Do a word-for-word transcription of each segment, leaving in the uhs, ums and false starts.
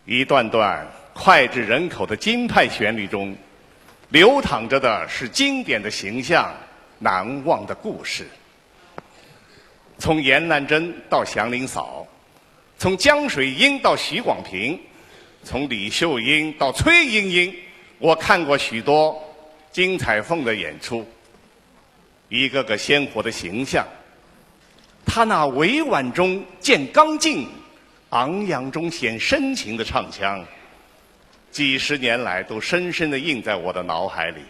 一段段脍炙人口的京派旋律中，流淌着的是经典的形象、难忘的故事。从阎兰贞到祥林嫂，从江水英到许广平，从李秀英到崔莺莺，我看过许多金彩凤的演出。 一个个鲜活的形象，她那委婉中见刚劲、昂扬中显深情的唱腔，几十年来都深深地印在我的脑海里。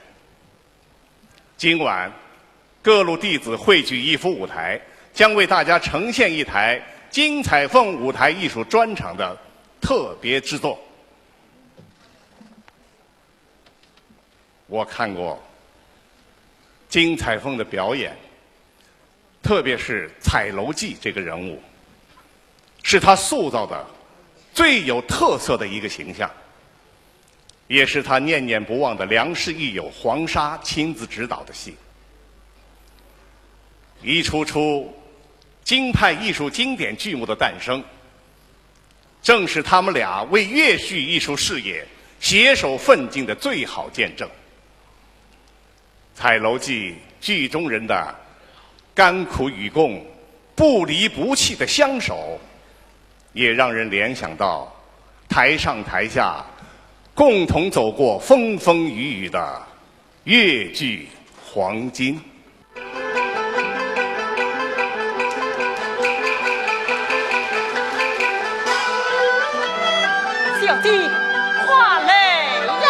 今晚，各路弟子汇聚一幅舞台，将为大家呈现一台金彩凤舞台艺术专场的特别之作。 我看过金彩凤的表演，特别是彩楼记这个人物，是她塑造的最有特色的一个形象，也是她念念不忘的良师益友黄沙亲自执导的戏。一出出京派艺术经典剧目的诞生， 正是他们俩为越剧艺术事业携手奋进的最好见证。彩楼记剧中人的甘苦与共、不离不弃的相守，也让人联想到台上台下共同走过风风雨雨的越剧黄金。小姐，快来呀！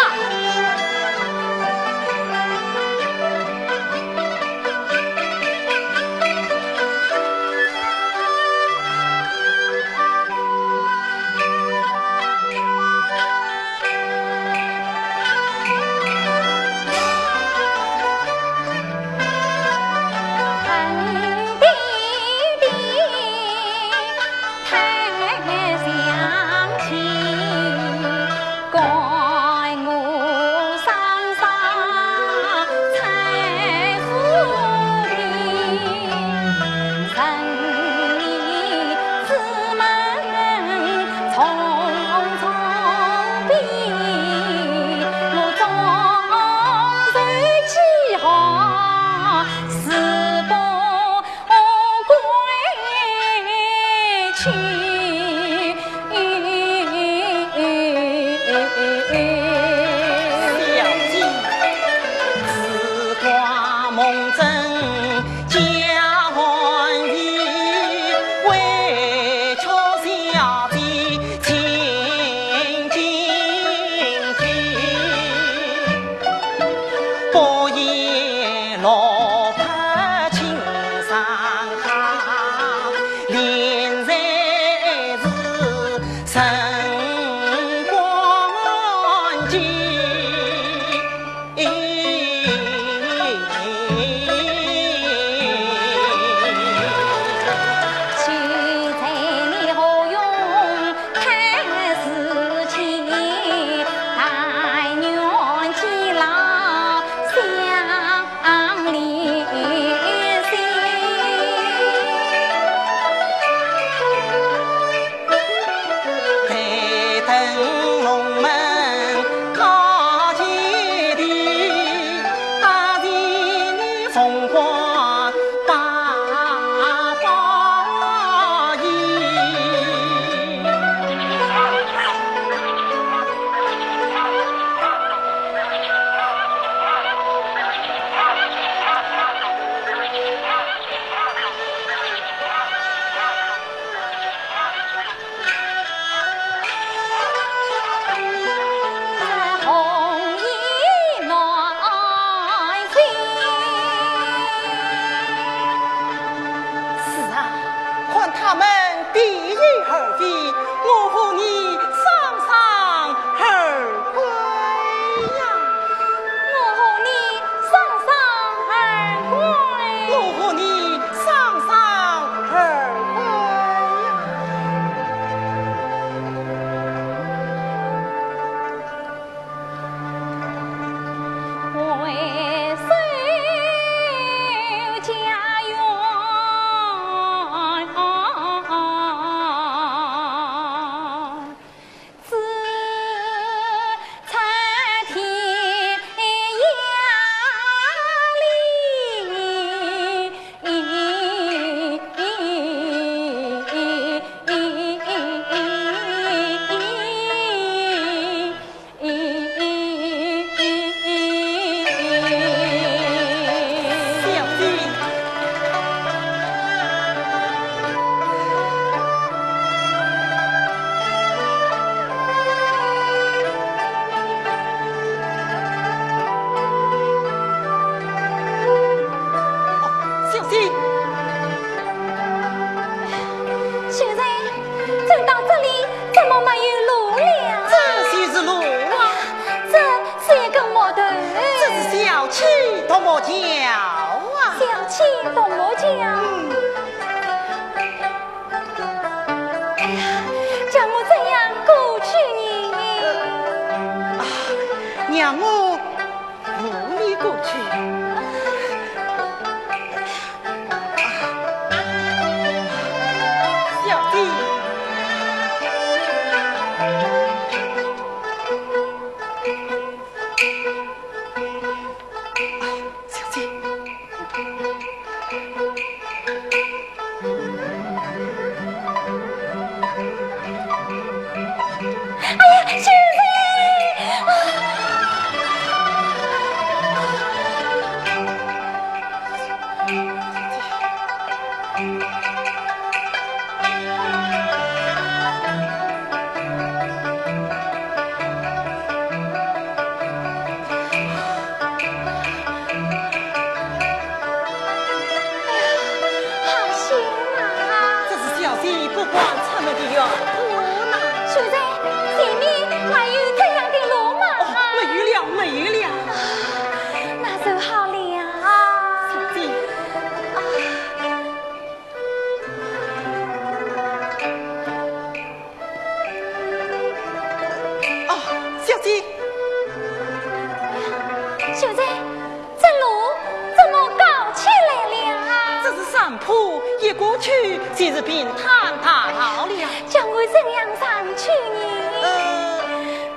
火一过去，就是平坦大道了。叫我怎样上去呢？呃，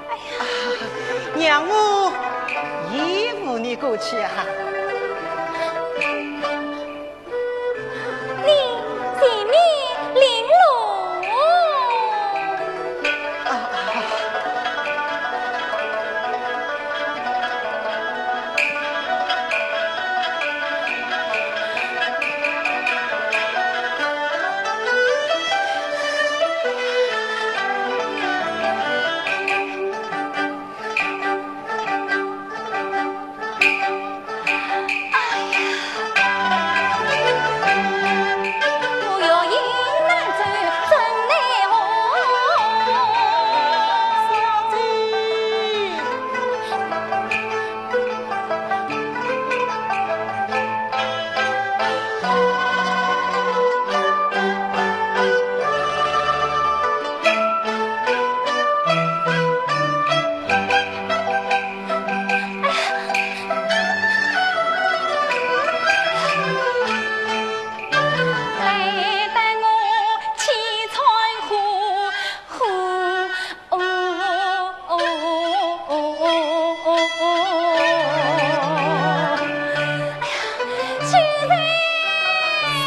哎呀，让我搀扶你过去啊。你前面领路。啊，啊。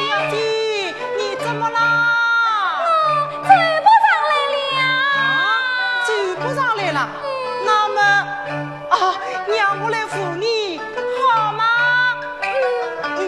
小姐，你怎么啦？我走不上来了。啊，走不上来了？那么，啊，让我来扶你，好吗？嗯，嗯。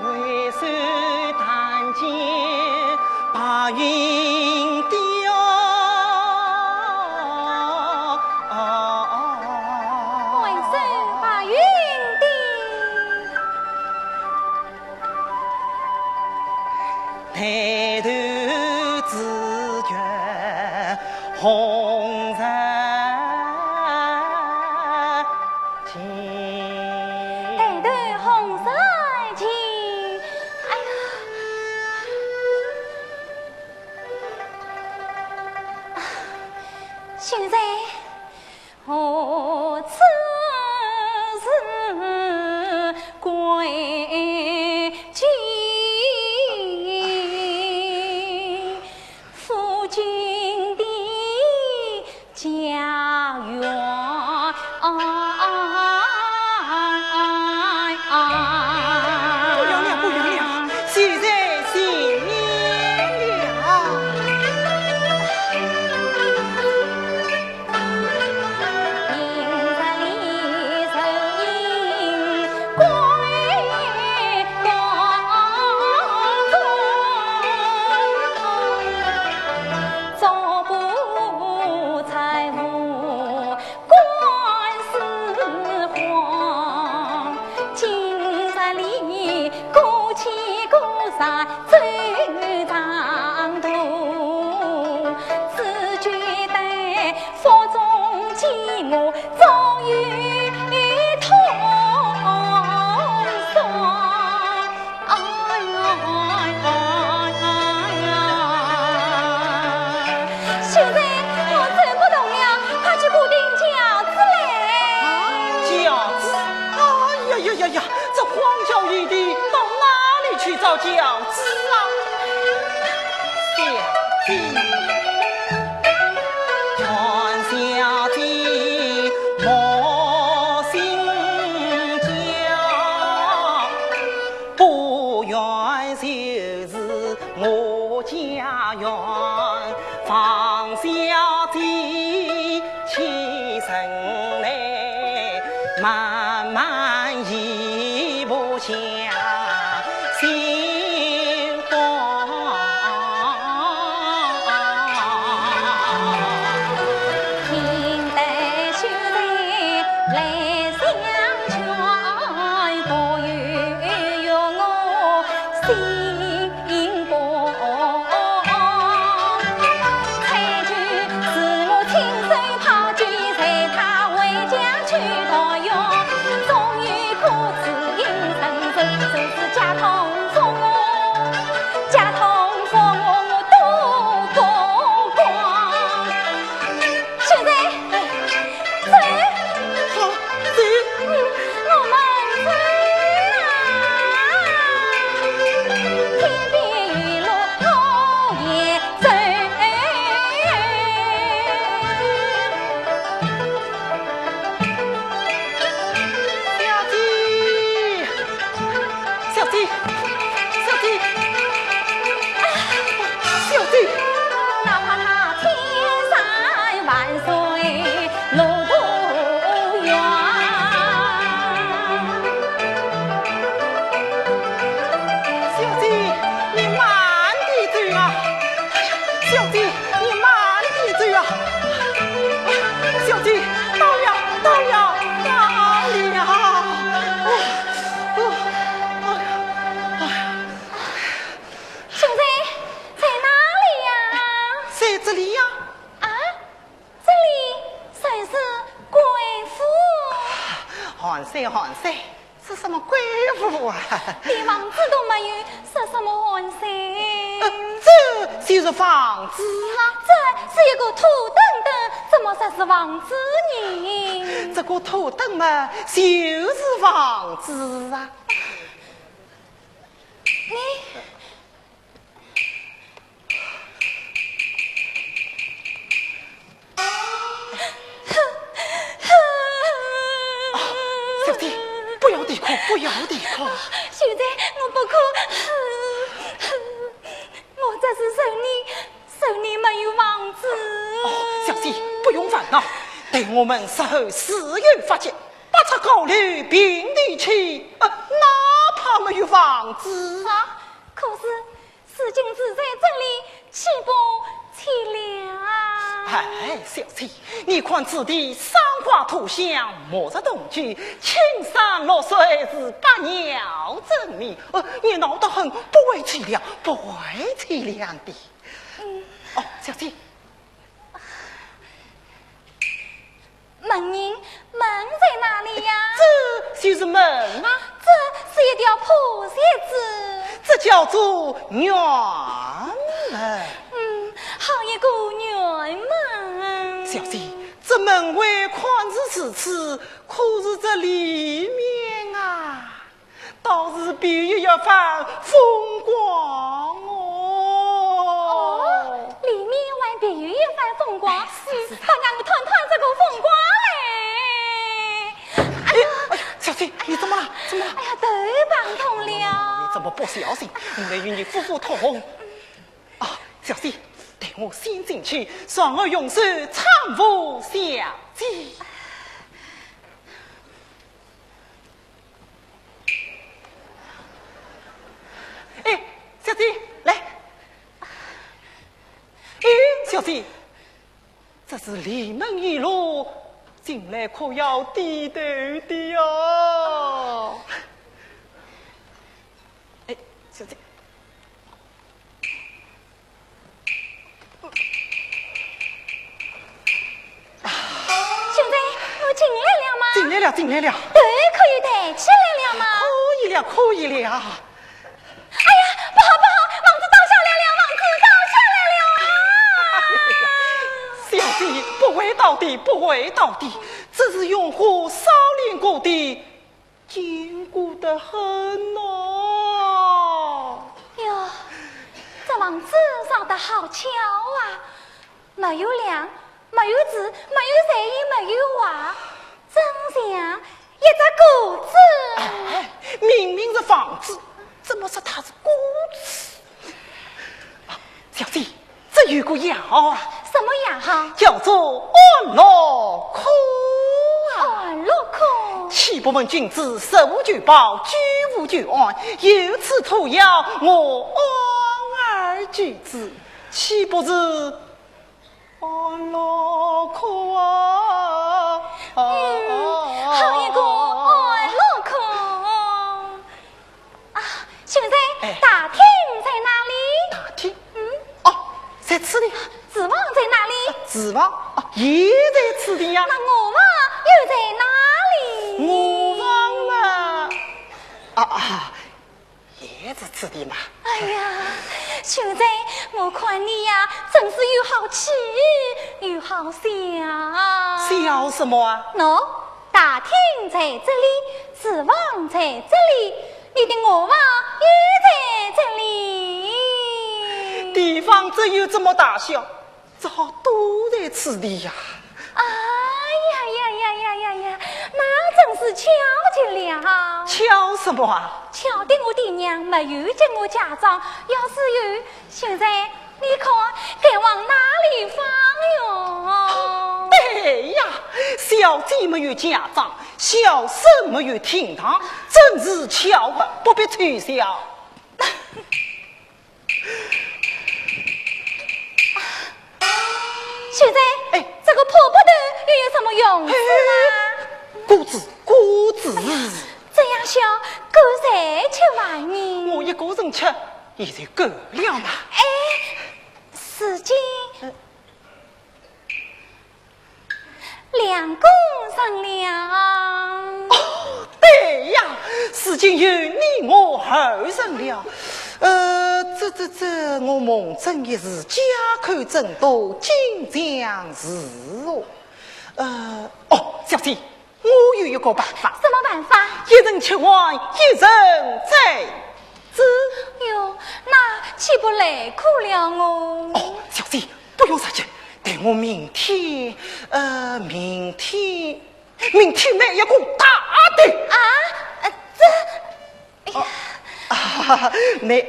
回首但见白云。 回首白云的。抬头紫鹃红日晴。抬头红日晴。哎呀。 秀才，何处是归期？夫君的 家园。不远了，不远了，秀才见面了。哎呀，哎呀，哎呀，哎呀！秀才，我走不动了，快去雇顶轿子来。轿子？哎呀呀呀呀，这荒郊野地，到哪里去找轿子啊？小姐，传小姐莫心焦。 不远就是我家园，方小姐起身来。噻，是什么鬼屋啊？连房子都没有，说什么安身？呃，这就是房子啊。这是一个土墩墩，怎么说是房子呢？这个土墩嘛，就是房子啊。你小姐，不要啼哭，不要啼哭。秀才，我不哭，我这是受你，受你没有房子。哦，小姐，不用烦恼，待我们日后自有发迹，八尺高楼平地起，呃，哪怕没有房子啊。可是 如今住在这里，岂不凄凉？哎，小姐，你看此地山花土香，木石铜柱，青山绿水是百鸟争鸣。呃，热闹得很，不会凄凉，不会凄凉的。嗯。哦，小姐， 门人，门在哪里呀？这就是门啊。这是一条破鞋子。这叫做辕门。嗯，好一个辕门。小姐，这门外看似如此，可是这里面啊， 倒是别有一番风光哦。哦，里面还别有一番风光。哎，是的。嗯，快让我探探这个风光嘞。哎呀，哎呀，小姐，你怎么了？怎么了？哎呀，头碰痛了。你怎么不小心？我来与你敷敷痛。啊，小姐，待我先进去，然后用手搀扶小姐。 哎，小姐，来。哎，小姐，这是里门一路，进来可要低头的哟。哎，小姐。 秀才，我进来了吗？进来了，进来了。头可以抬起来了吗？可以了，可以了。哎呀，不好，不好，房子倒下来了，房子倒下来了啊！小姐，不会倒的，不会倒的，这是用火烧炼过的， 坚固得很哦。哟，这房子烧得好巧啊！没有梁，没有柱，没有材，也没有瓦，真像一只果子。哎，明明是房子，怎么说它是果子？啊，小姐， 这有个药啊。什么药哈？叫做安乐खो啊。安乐खो。七宝门君子，食无求饱，居无求安，有此土药，我安而居之，岂不是安乐खो啊？嗯，好一个安乐खो。 啊，秀才，哎。大厅在哪里？大厅？嗯。哦，在此地。厨房在哪里？厨房，哦，也在此地呀。那卧房又在哪里？卧房嘛，啊，啊，也在此地嘛。哎呀，秀才，我看你呀，真是又好气又好笑。笑什么啊？喏， 大厅在这里，厨房在这里，你的卧房又在这里。地方只有这么大小，只好都在此地呀。哎呀呀呀呀呀呀，那真是巧极了。巧什么啊？巧得我爹娘没有给我嫁妆，要是有， 秀才，你看该往哪里放哟？对呀，小姐没有嫁妆，小生没有厅堂，真是巧合，不必取笑。秀才，哎。这个破布头又有什么用处啊？哎，果子，果子。这样小，够谁吃完呢？我一个人吃， 也就够了吧。哎，如今，梁公上了。哦，对如今有你我二人了。呃，这这这，我蒙正一时，家口增多，紧张如何？呃，哦，小姐，我有一个办法。什么办法？一人吃完，一人再吃。哟，那岂不累苦了我？哦，小姐，不用着急，待我明天，呃，明天，明天买一个大的。啊，呃，这，哎呀，啊，那，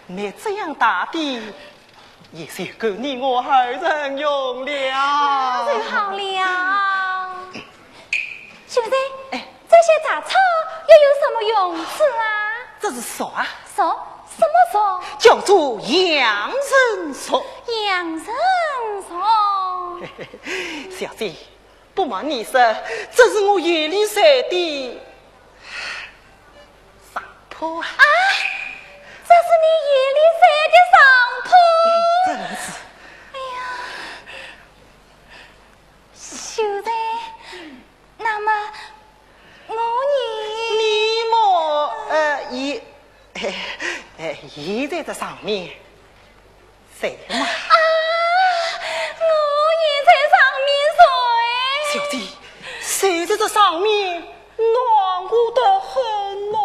那这样大的，也是够你我二人用了。那就好了。 秀才，哎，这些杂草又有什么用处啊？这是俗啊。俗？什么俗？叫做洋人俗。洋人俗？小姐，不瞒你说，这是我夜里睡的上铺啊。啊，这是你夜里睡的上铺？嗯，正是。哎呀， 秀才，那么我呢？你么，呃，也，哎，也在这上面睡嘛。啊，我也在上面睡。小姐，睡在这上面， 暖和得很哦。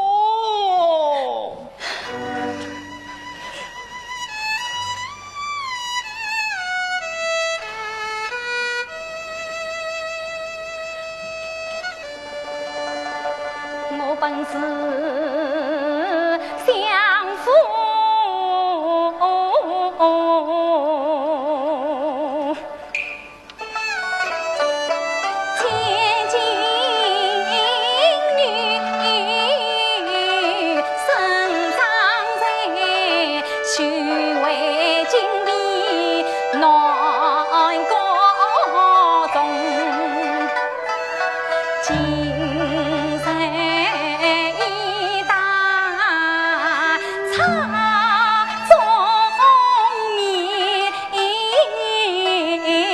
我本是相府 千金女，生长在虚伪金碧暖国中。今日已大 草中迷，令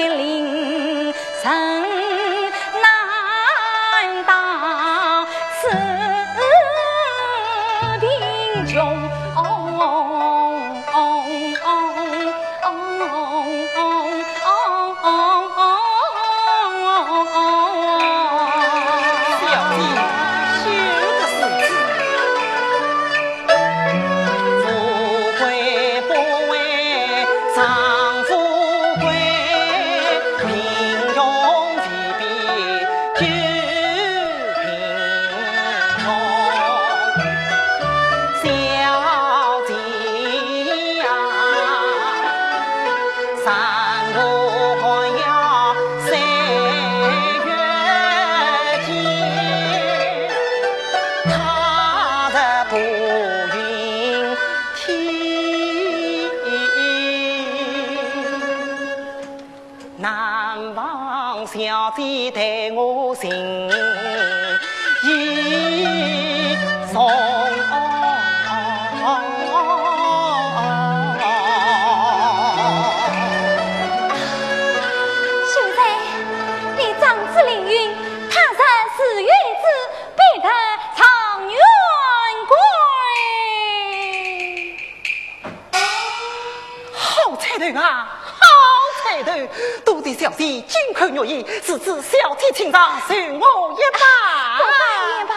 人难道此贫穷。 小姐，休得自知。富贵不为丈夫贵，贫穷未必救 小姐呀，山河寒夜三月天，踏着步云天。 难忘小姐待我情意重。秀才，你长子凌云，他日是与子必得状元归。 好彩头啊，好彩头！多谢小姐金口玉言，如此小姐请上，受我一拜。不拜也罢。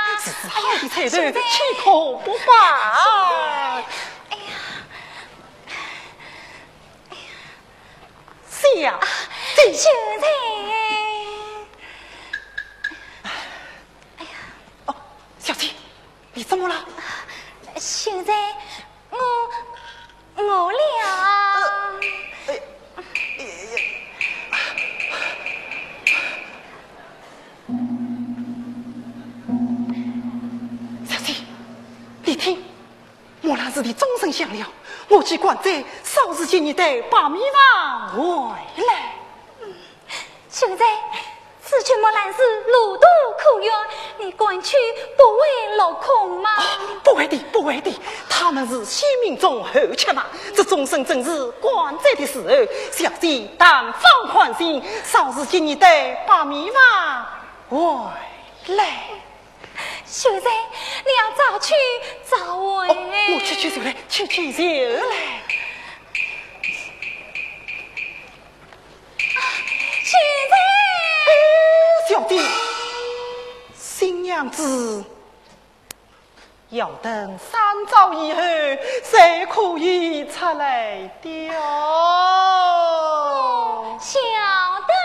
如此好的彩头，哎呀，秀才。岂可不拜？哎呀，哎呀，小姐。秀才。哎呀。哦，小姐，你怎么了？秀才， 我，我了。呃，哎，哎呀，小姐，你听，木兰辞的钟声响了，我去赶在少时节你带白米饭回来。 秀才，此去木兰寺路途苦远，你赶去不会落空吗？哦，不会的，不会的，他们是先命中后缺嘛，这钟声正是赶在的时候，小姐但放宽心，少时节你带白米饭回来。秀才，你要早去早回。哦，我去去就来，去去就来。秀才！哎，小姐，新娘子要等三朝以后才可以出来的哦。小等。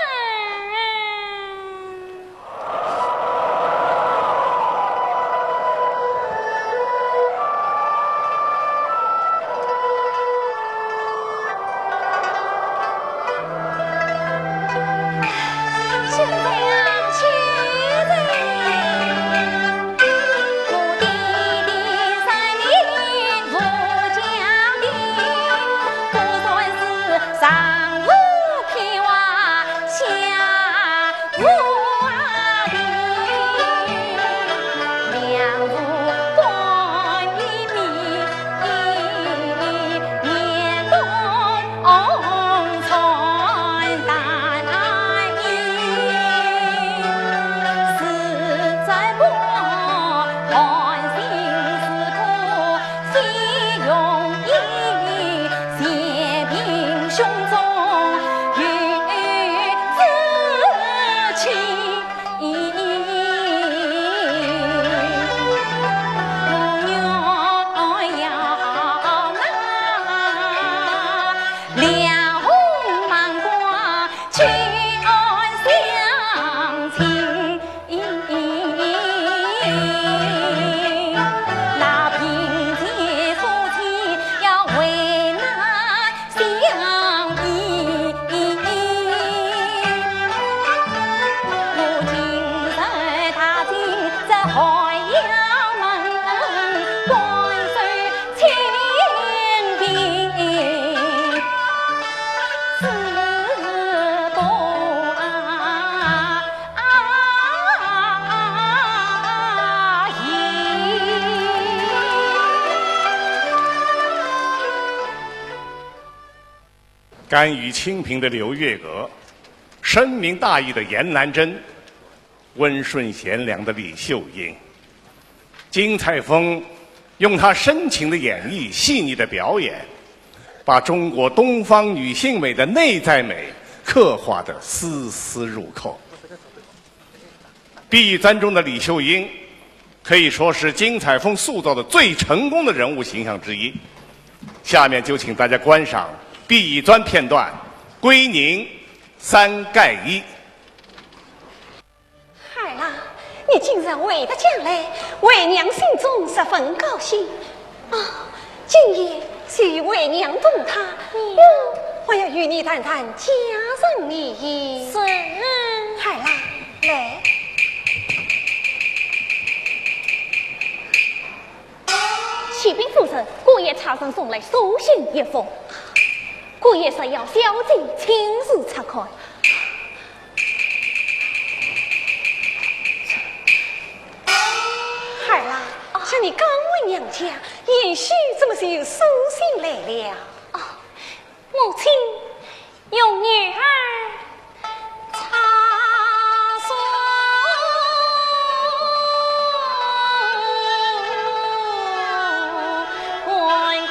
甘于清贫的刘月娥，深明大义的严兰贞，温顺贤良的李秀英。金采风用她深情的演绎、细腻的表演，把中国东方女性美的内在美刻画得丝丝入扣。《碧玉簪》中的李秀英，可以说是金采风塑造的最成功的人物形象之一。下面就请大家观赏《碧玉簪》片段《归宁三盖一》。孩儿啊，你今日回得家来，为娘心中十分高兴。啊，今夜随为娘同他，我还要与你谈谈家常便饭。是。孩儿啊，来。 启禀夫人，姑爷差人送来书信一封，姑爷说要小姐亲自察看。孩儿啊，想你刚回娘家，贤婿怎么就有书信来了？哦，母亲， 容女儿查书观看。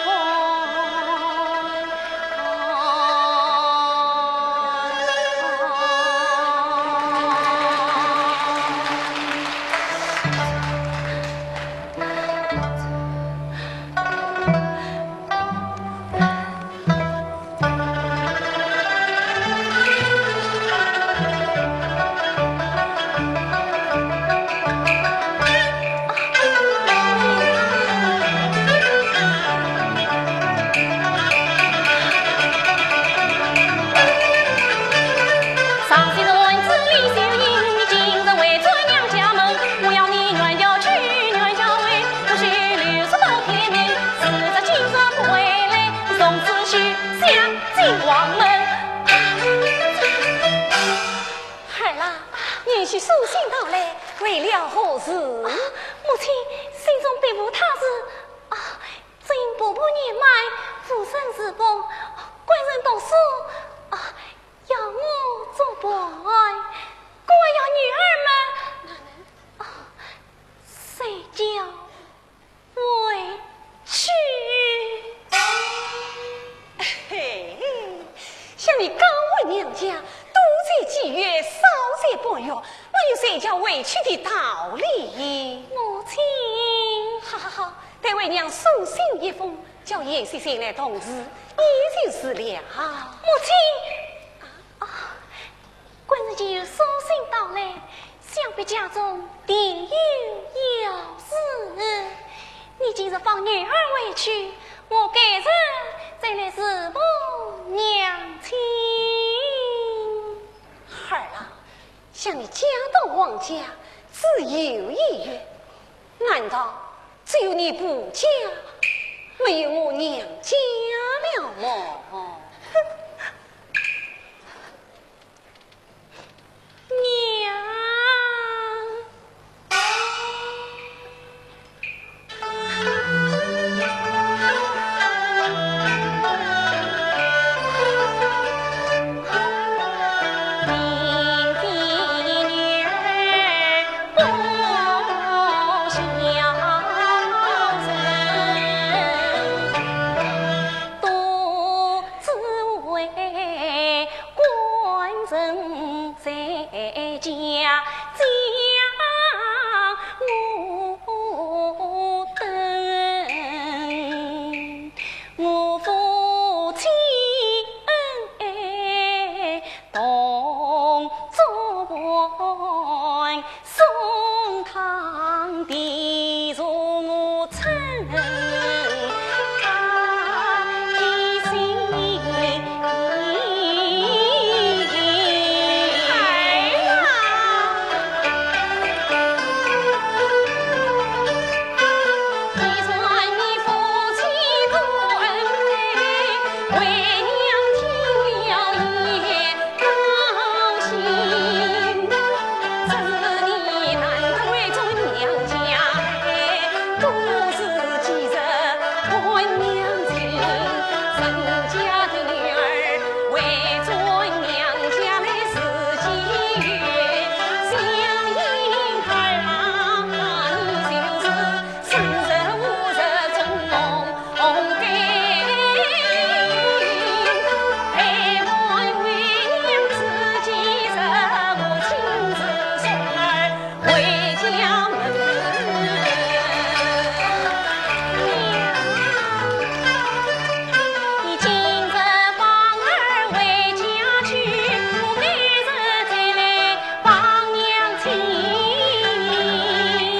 孩儿啊，贤婿书信到来，为了何事？啊，母亲，信中笔无他字。啊，只因婆婆年迈，无人侍奉，官人读书，啊，要我作伴，可还要女儿们？啊，想你刚回娘家，多则几月，少则半月，哪有随叫回去的道理？母亲。好好好，待为娘书信一封，叫贤婿前来同住，也就是了。母亲。啊，官人既有书信到来，想必家中定有要事。你今日放女儿回去，我改日再来侍奉娘亲。孩儿啊，想你嫁到王家只有一月，难道只有你婆家，没有我娘家了么？娘。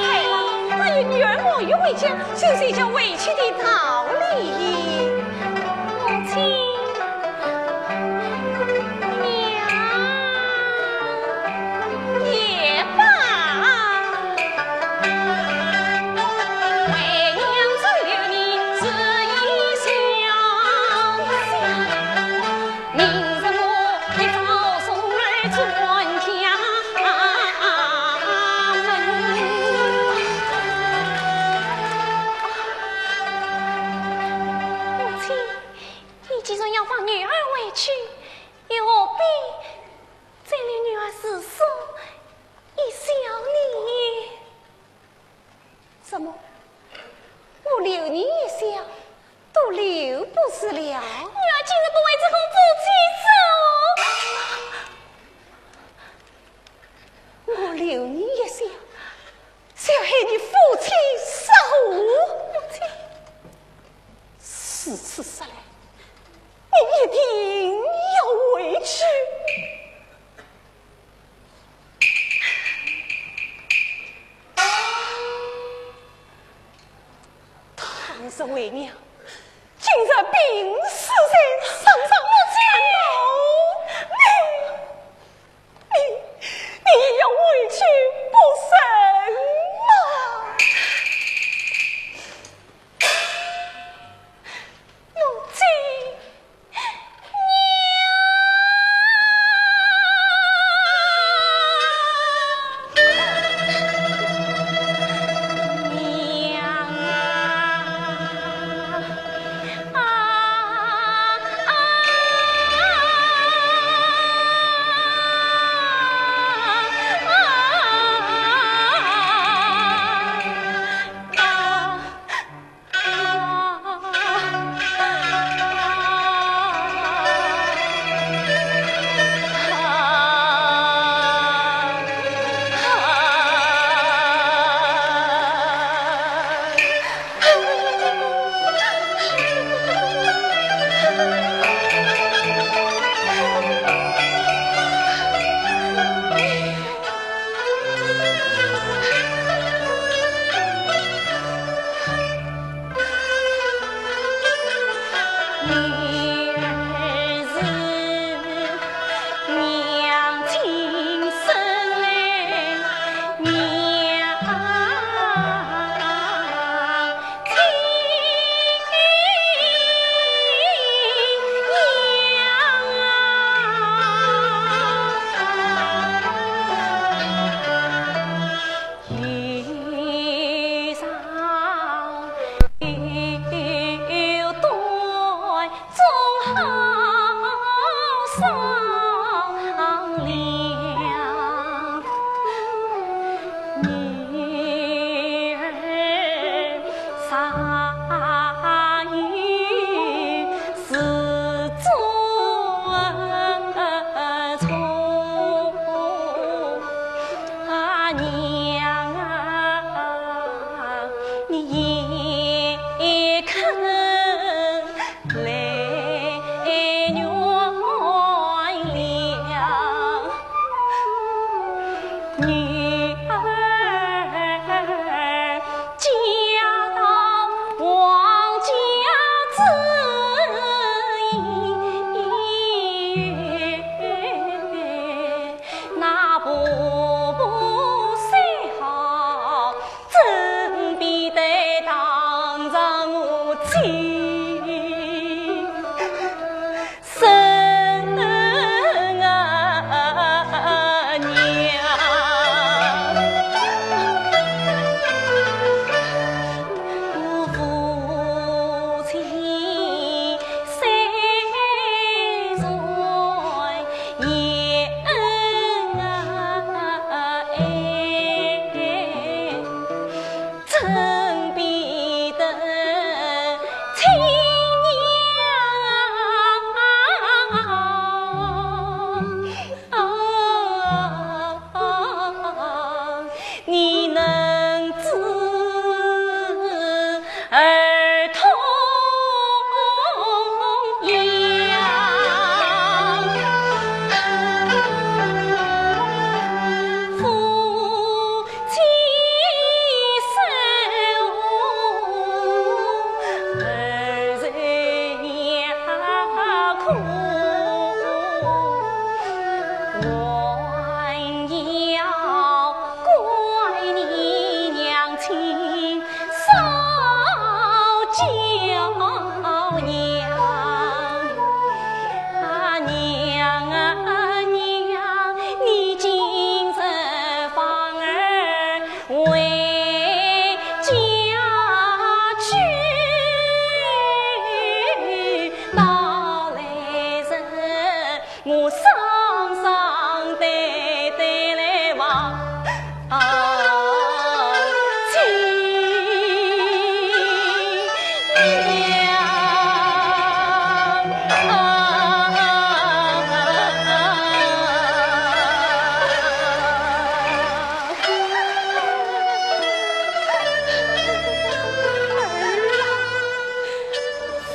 哎呀，那有女儿我欲回家，就随叫回去的道理。母亲。娘。也罢。母亲，你既然要放女儿回去，又何必再留女儿住宿一宵呢？什么？我留你一宵，都留不住了？女儿今日不为这封书信走。我留你一宵， 是要害你夫妻失和。母亲。如此说来，你一定要回去。倘若为娘今日病死在床上，母亲。难道你 你，你也要回去不成吗？母亲。娘啊，啊，啊。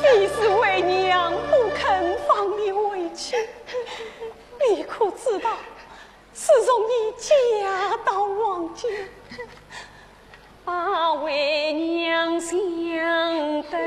非是为娘不肯放你回去，你可知道，自从你嫁到王家，把为娘想得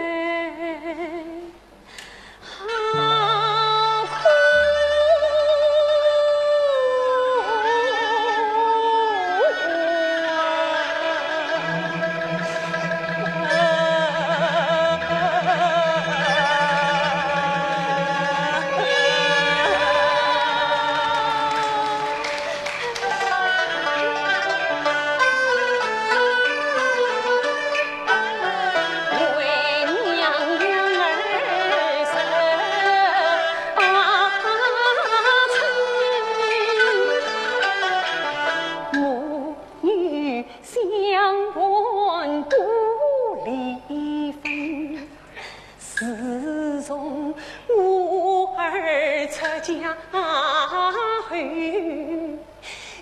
自从我儿出嫁后，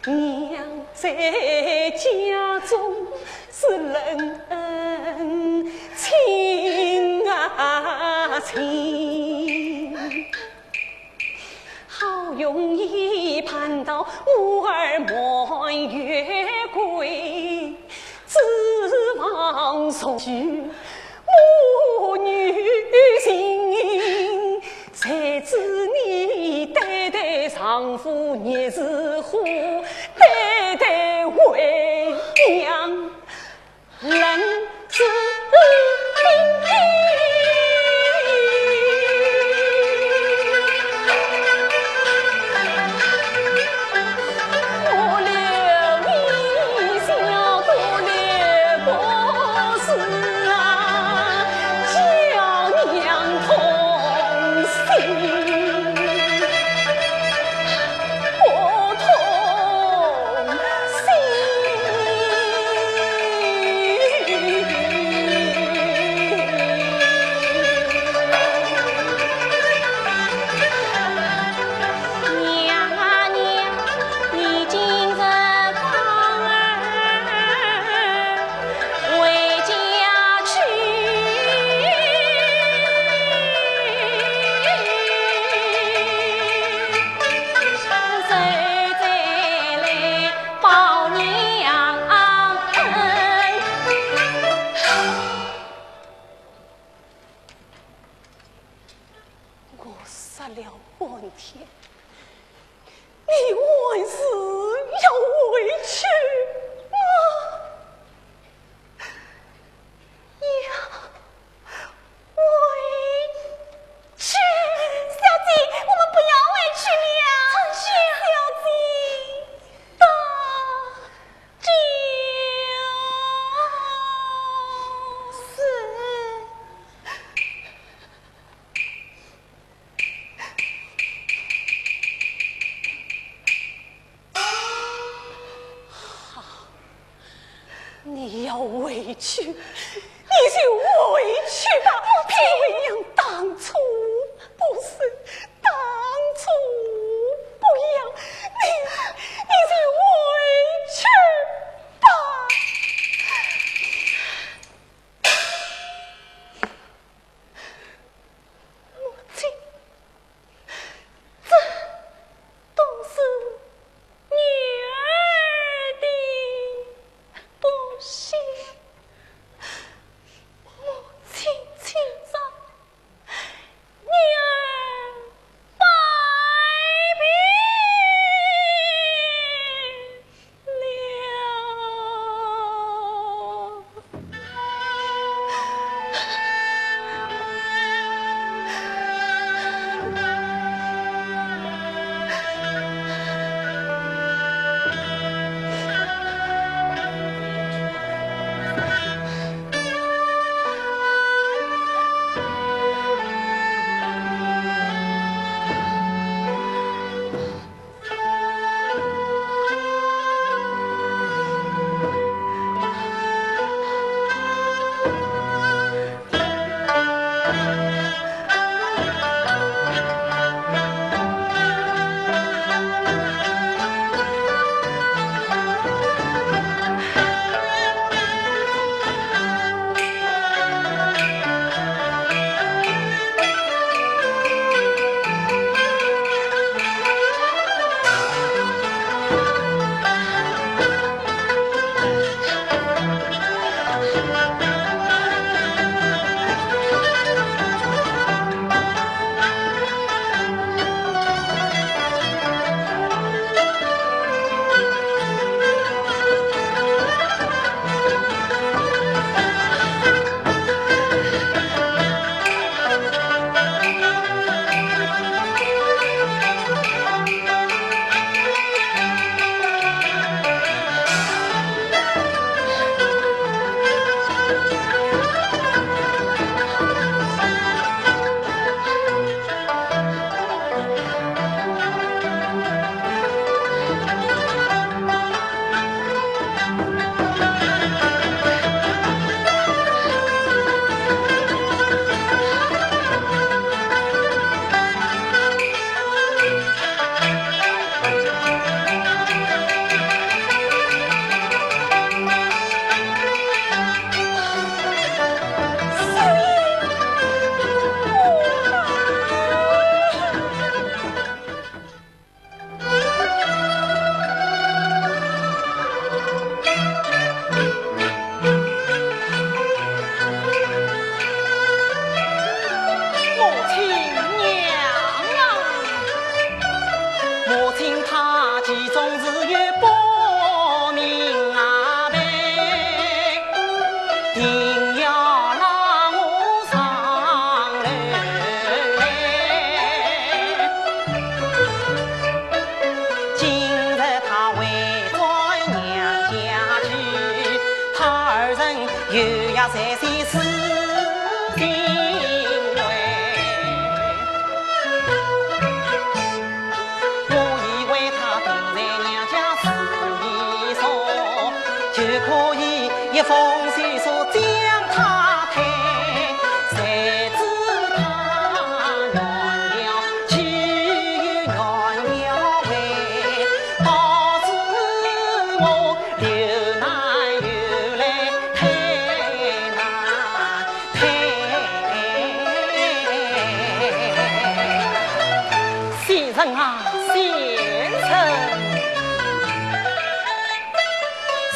娘在家中是冷清啊清，好容易盼到我儿满月归，指望重聚母女情。子女对待丈夫热似火，对待为娘冷似冰。 娘啊娘，你今日放儿回家去。谁再来报娘恩？ 我说了半天，你还是要回去吗？要回去？小姐，我们不要回去了。春香，小姐，大姐。是。 好，你要回去，你就回去吧。不，为娘当初不是，当初不要，你，你就回去吧。 母亲，这都是女儿的不孝。在是四境外，我以为他定在娘家住一宿，就可以一封书信将他退。谁知他原了去又原了回，导致我 又难又来，太难太。先生啊，先生，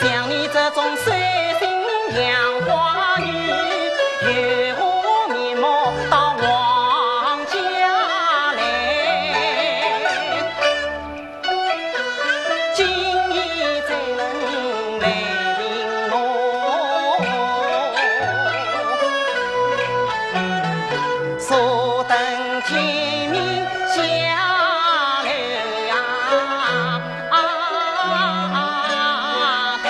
像你这种水性杨花女，有何面目到王家来？ 今夜怎能来寻我？坐等天明下楼呀，啊，对。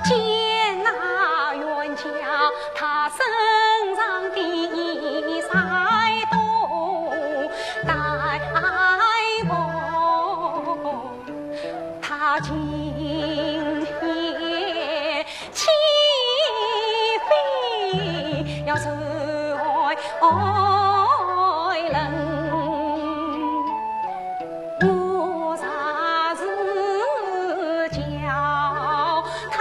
见那冤家他身上的衣衫都带破，他今夜 岂非要受寒冷？我若是叫他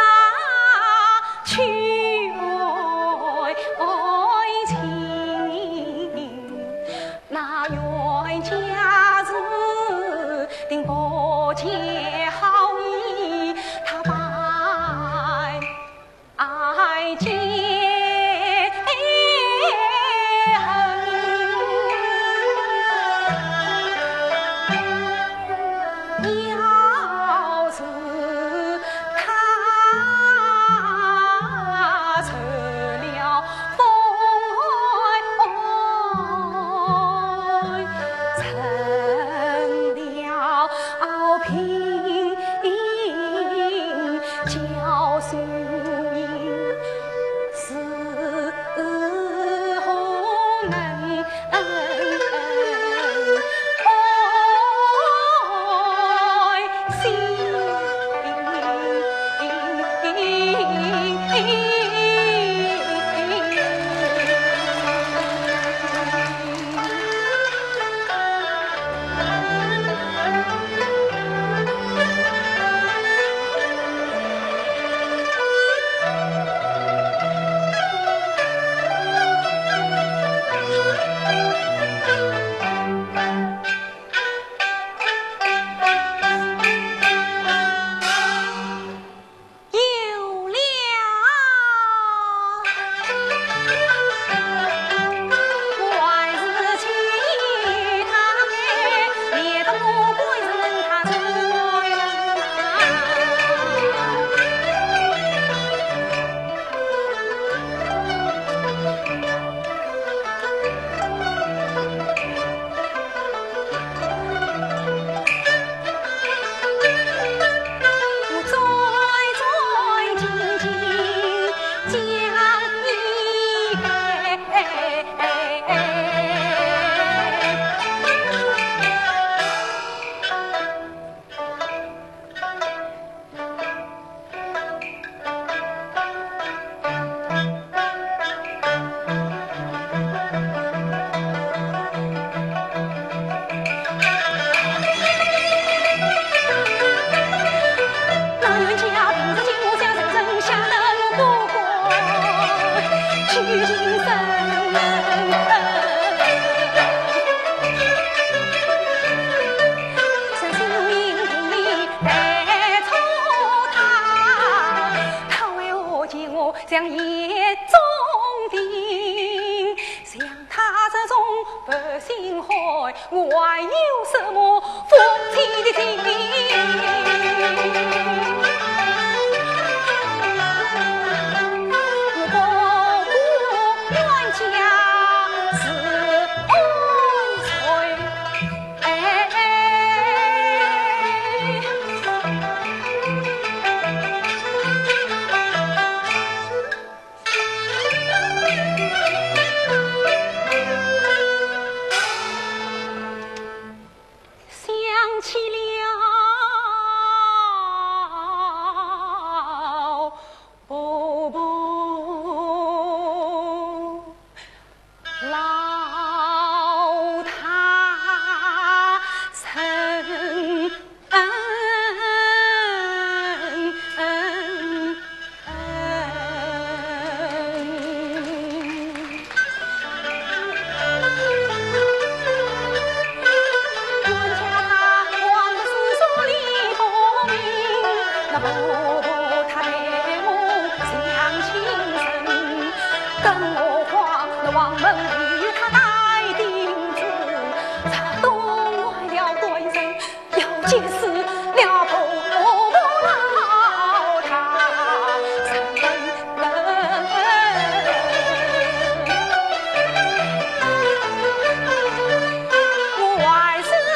去爱情， 那冤家是定不见好意，他百爱皆恨。要是 他受了风寒，成了病，叫谁是何能 有了。他为何见我像眼中钉？像他这种负心汉，我还有什么负气的情？我不过冤家是恩仇。 想起了婆婆。 老大人。冤家他往事说理不明，那婆婆她待我像亲人，更何况那王门里有她带丁子，她都坏了官人，要见死了婆婆老大人。我还是那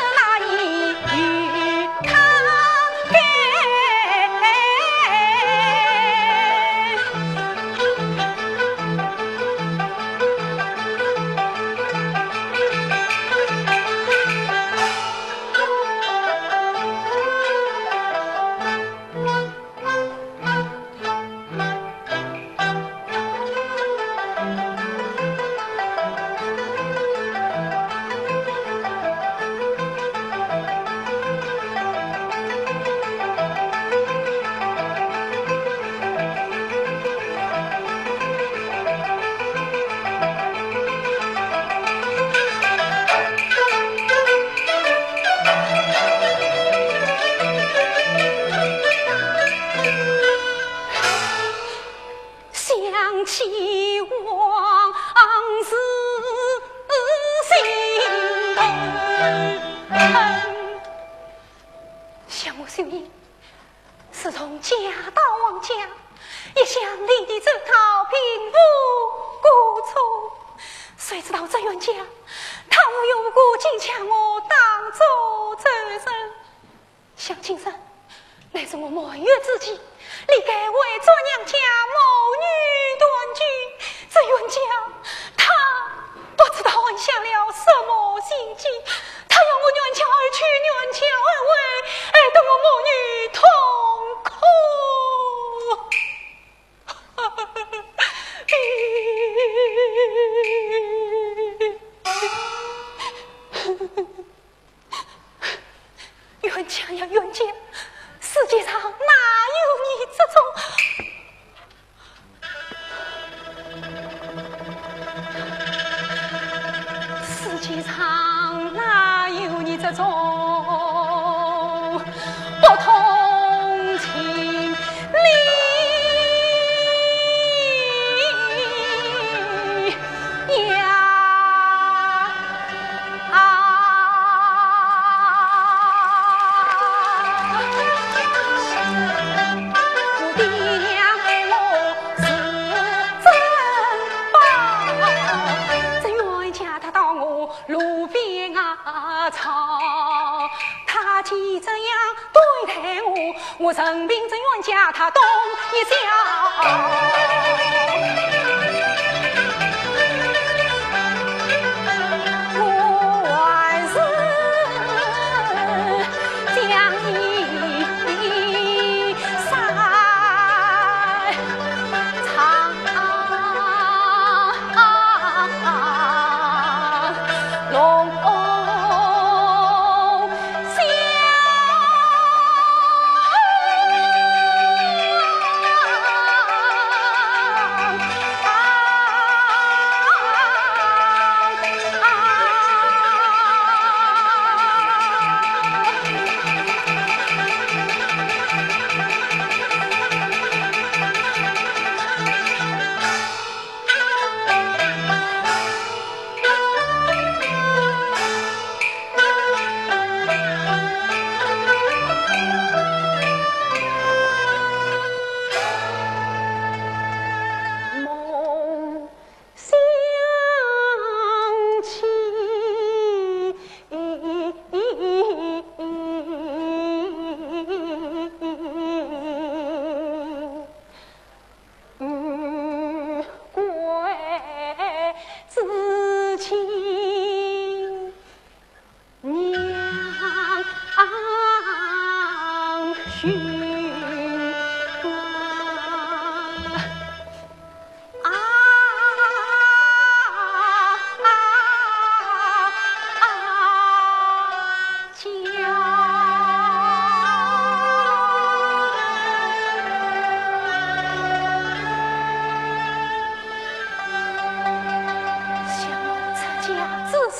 家，她无缘无故竟将我当作仇人。想今日乃是我满月之期，理该回转娘家母女团聚。这冤家，她不知道安下了什么心计，她要我远嫁而去，远嫁而回，害得我母女痛苦。 冤家呀冤家，世界上哪有你这种？世界上哪有你这种不通情理呀？ 我任凭这冤家他动一笑。我还是将你杀唱。 想我出嫁之时，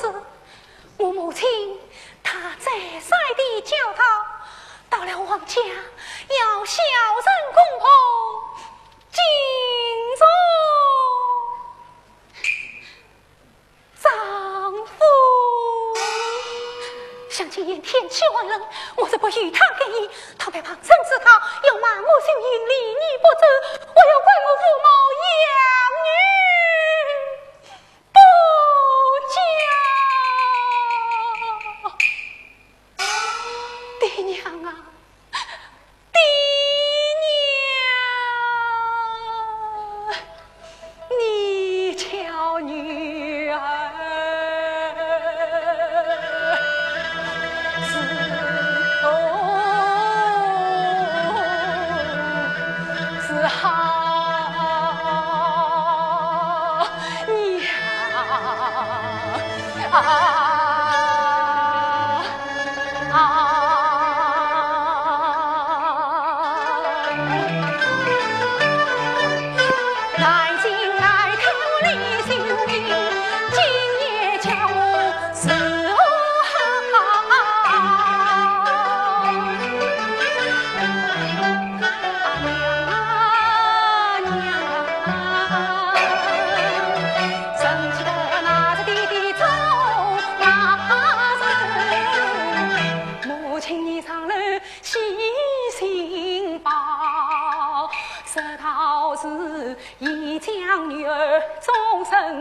我母亲她再三的教导，到了王家要孝顺公婆，敬重 丈夫。想今夜天气寒冷，我若不与他合衣，他必旁人知道，要骂我心硬，离你不走，还要怪我父母养女不教。爹娘啊， 爹娘，你教女儿伺候是好娘啊。 啊，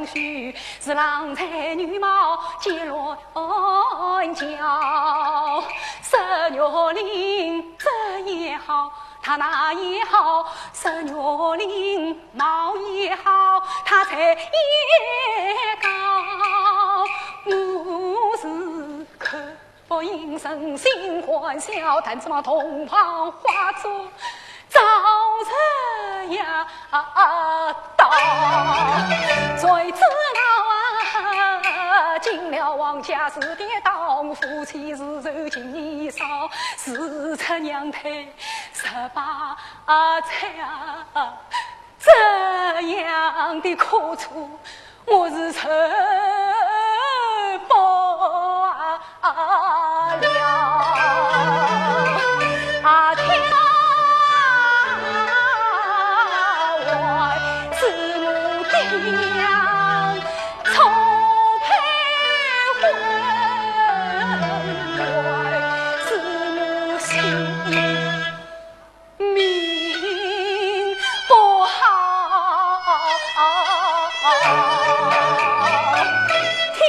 是郎才女貌皆乱叫，十月令这也好，他那也好，十月令貌也好，他才也高。我是看 不应人心欢笑，但指望洞房花烛照日呀到。谁知道啊，进了王家是跌倒，夫妻是受尽骚，是出娘胎十八载啊。 这样的苦楚，我是受不了。啊，天啊，我是我的娘，错配婚外是我心 命不好。天。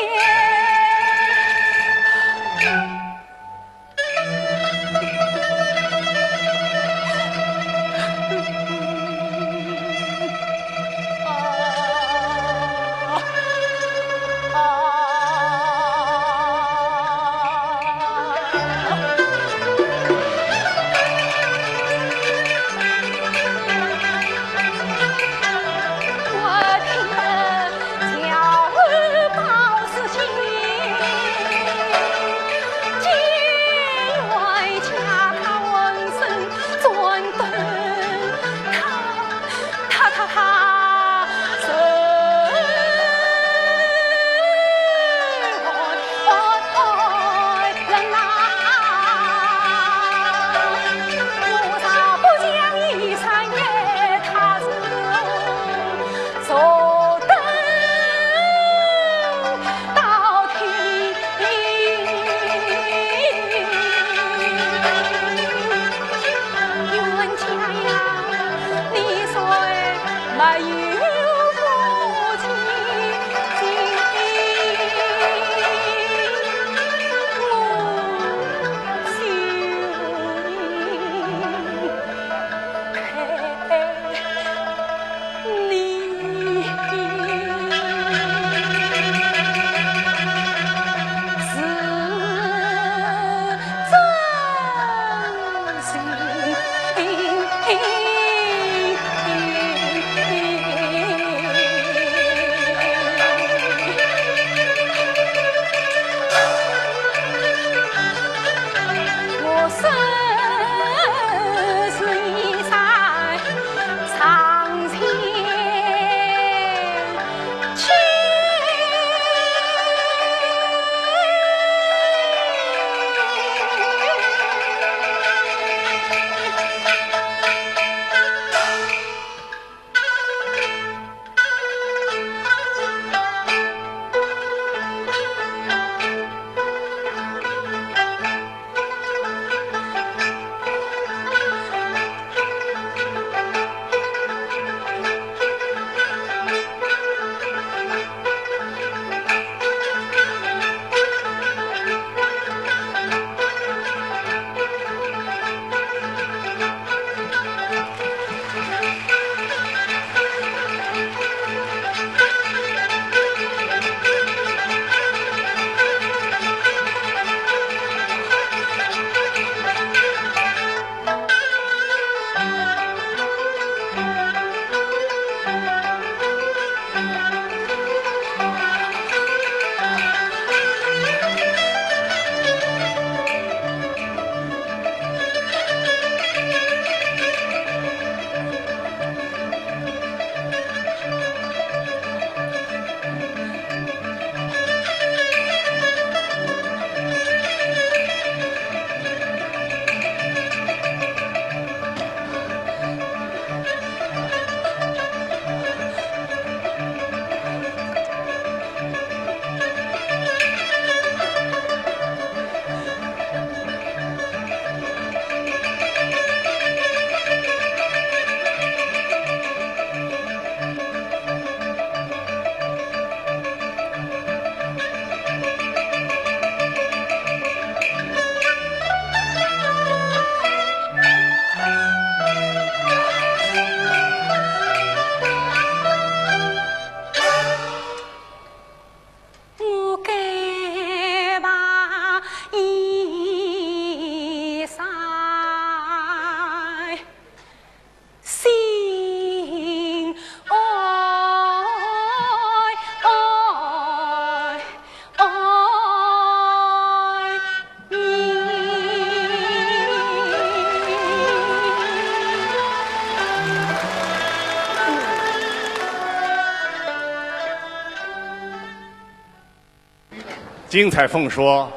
金彩凤说，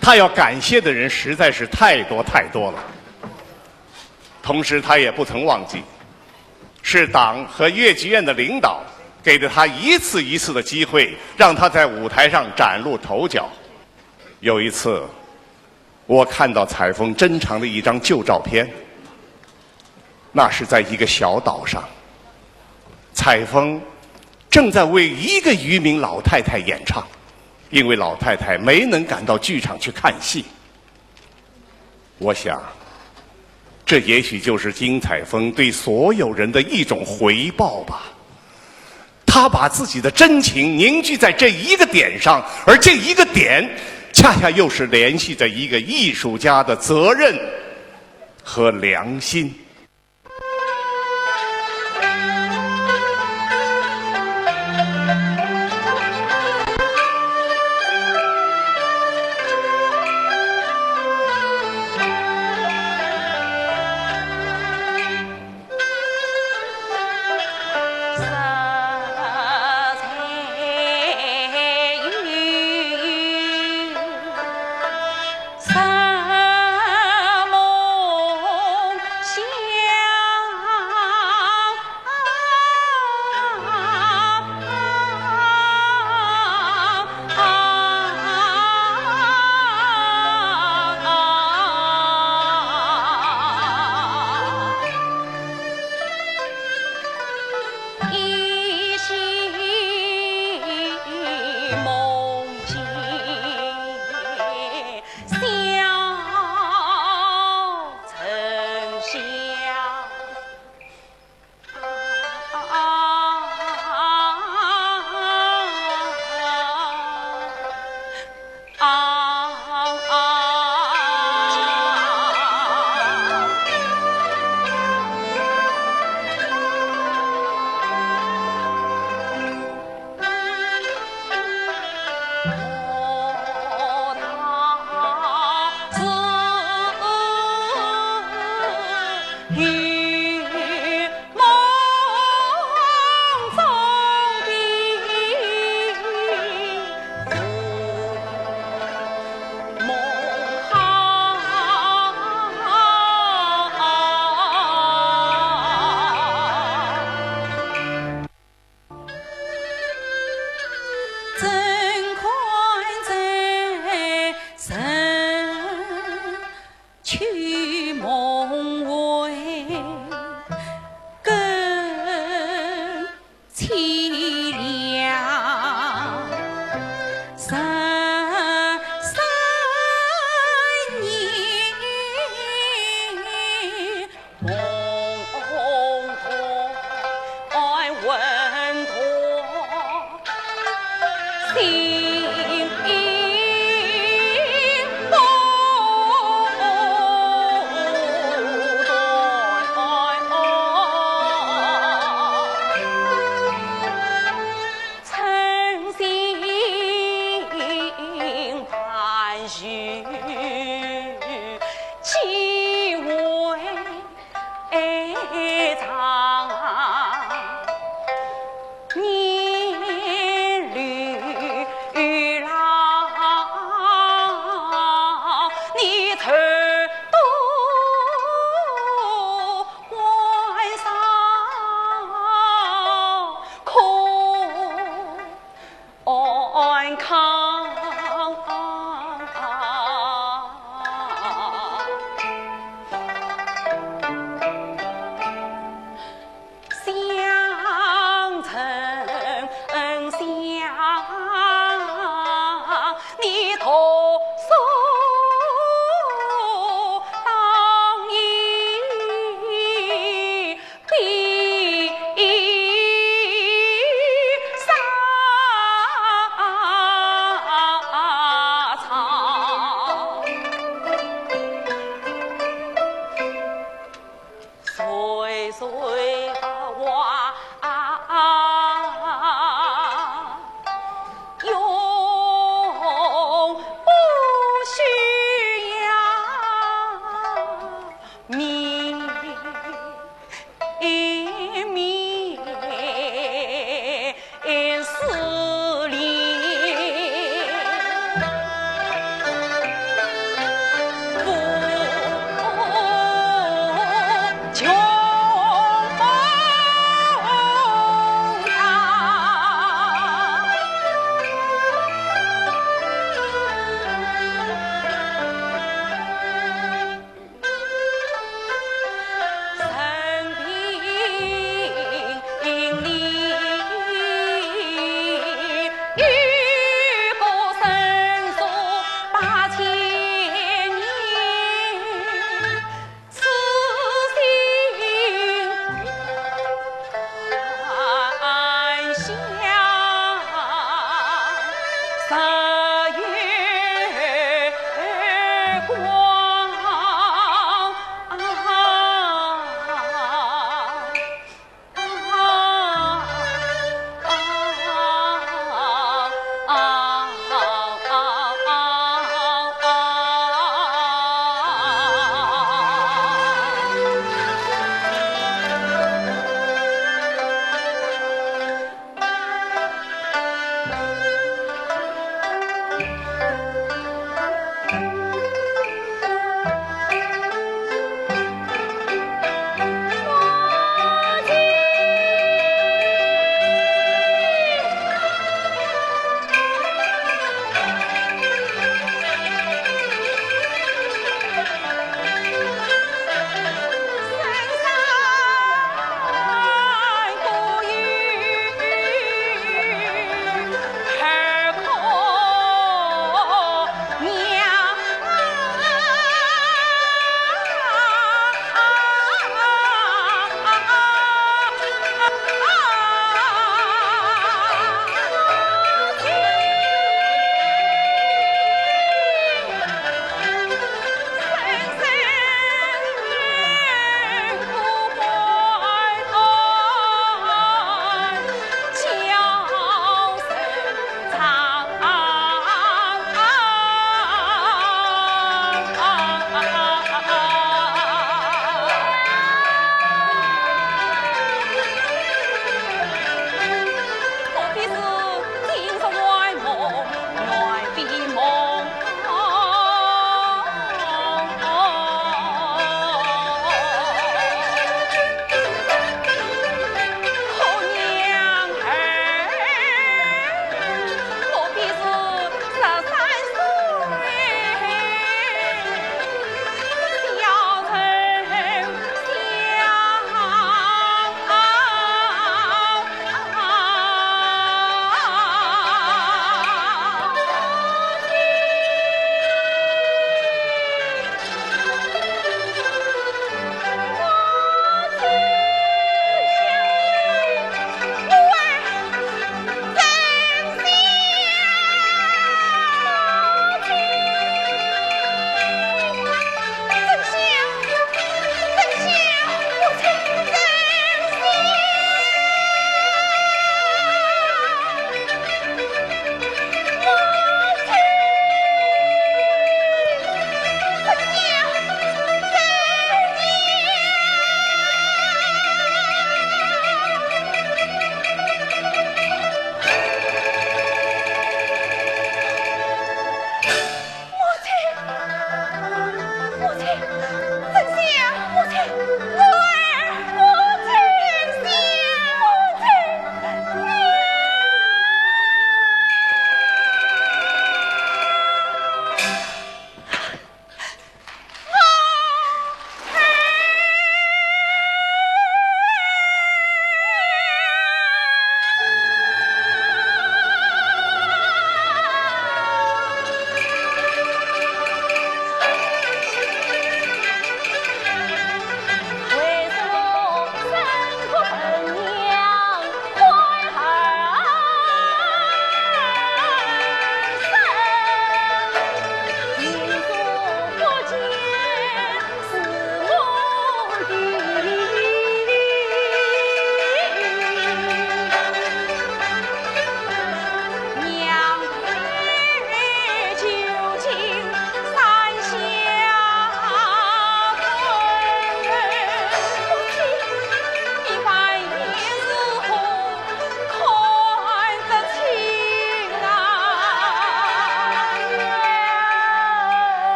她要感谢的人实在是太多太多了。同时，她也不曾忘记，是党和越剧院的领导给了她一次一次的机会，让她在舞台上崭露头角。有一次，我看到采风珍藏的一张旧照片，那是在一个小岛上，采风正在为一个渔民老太太演唱，因为老太太没能赶到剧场去看戏。我想，这也许就是金采风对所有人的一种回报吧。她把自己的真情凝聚在这一个点上，而这一个点，恰恰又是联系着一个艺术家的责任和良心。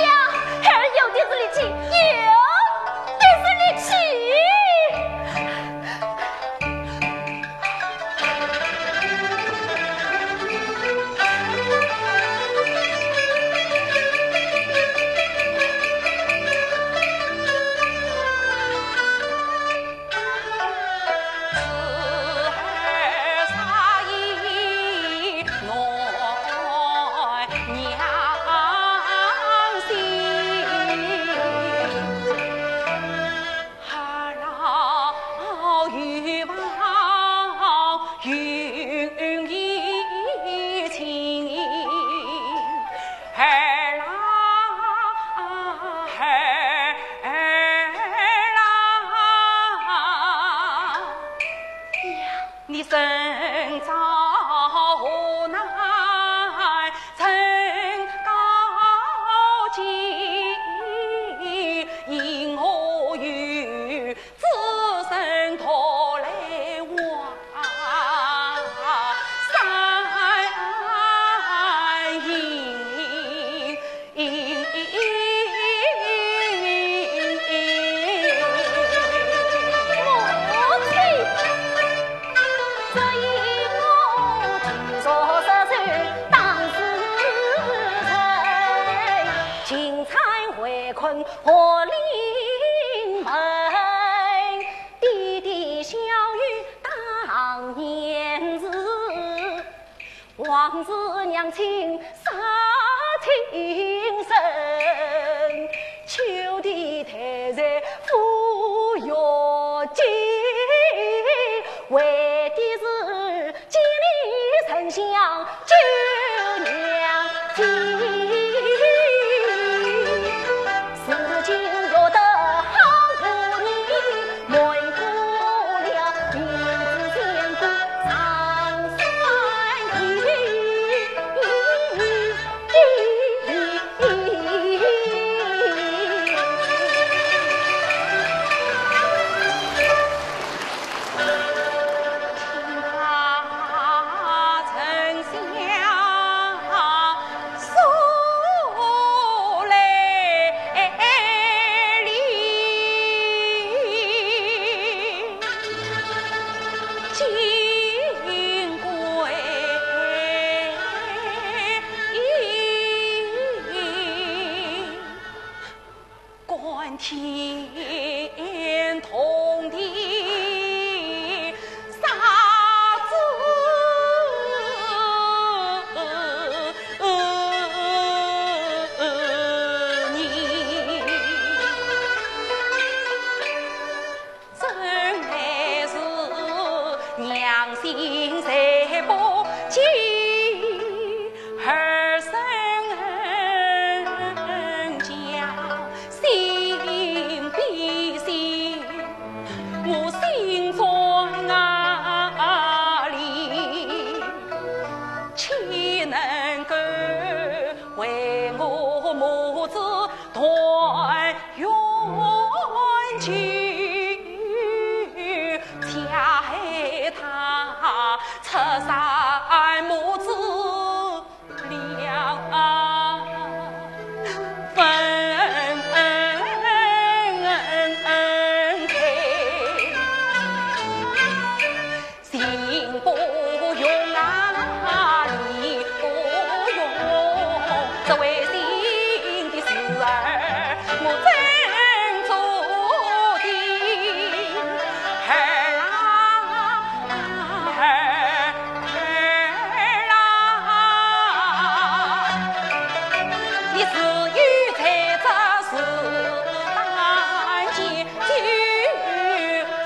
呀，孩儿有的是力气，有的是力气。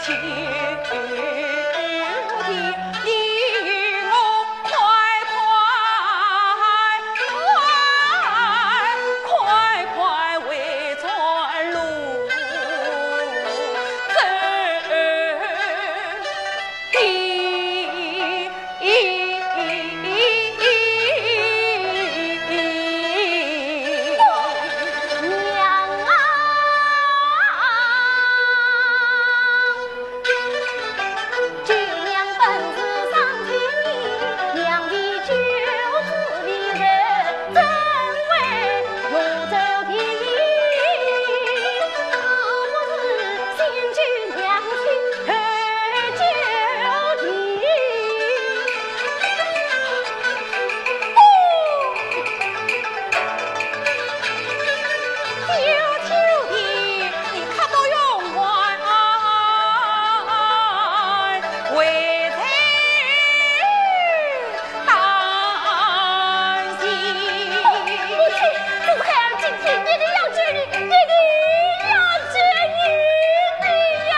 母亲，这是孩儿今天一定要救你，一定要救你的呀！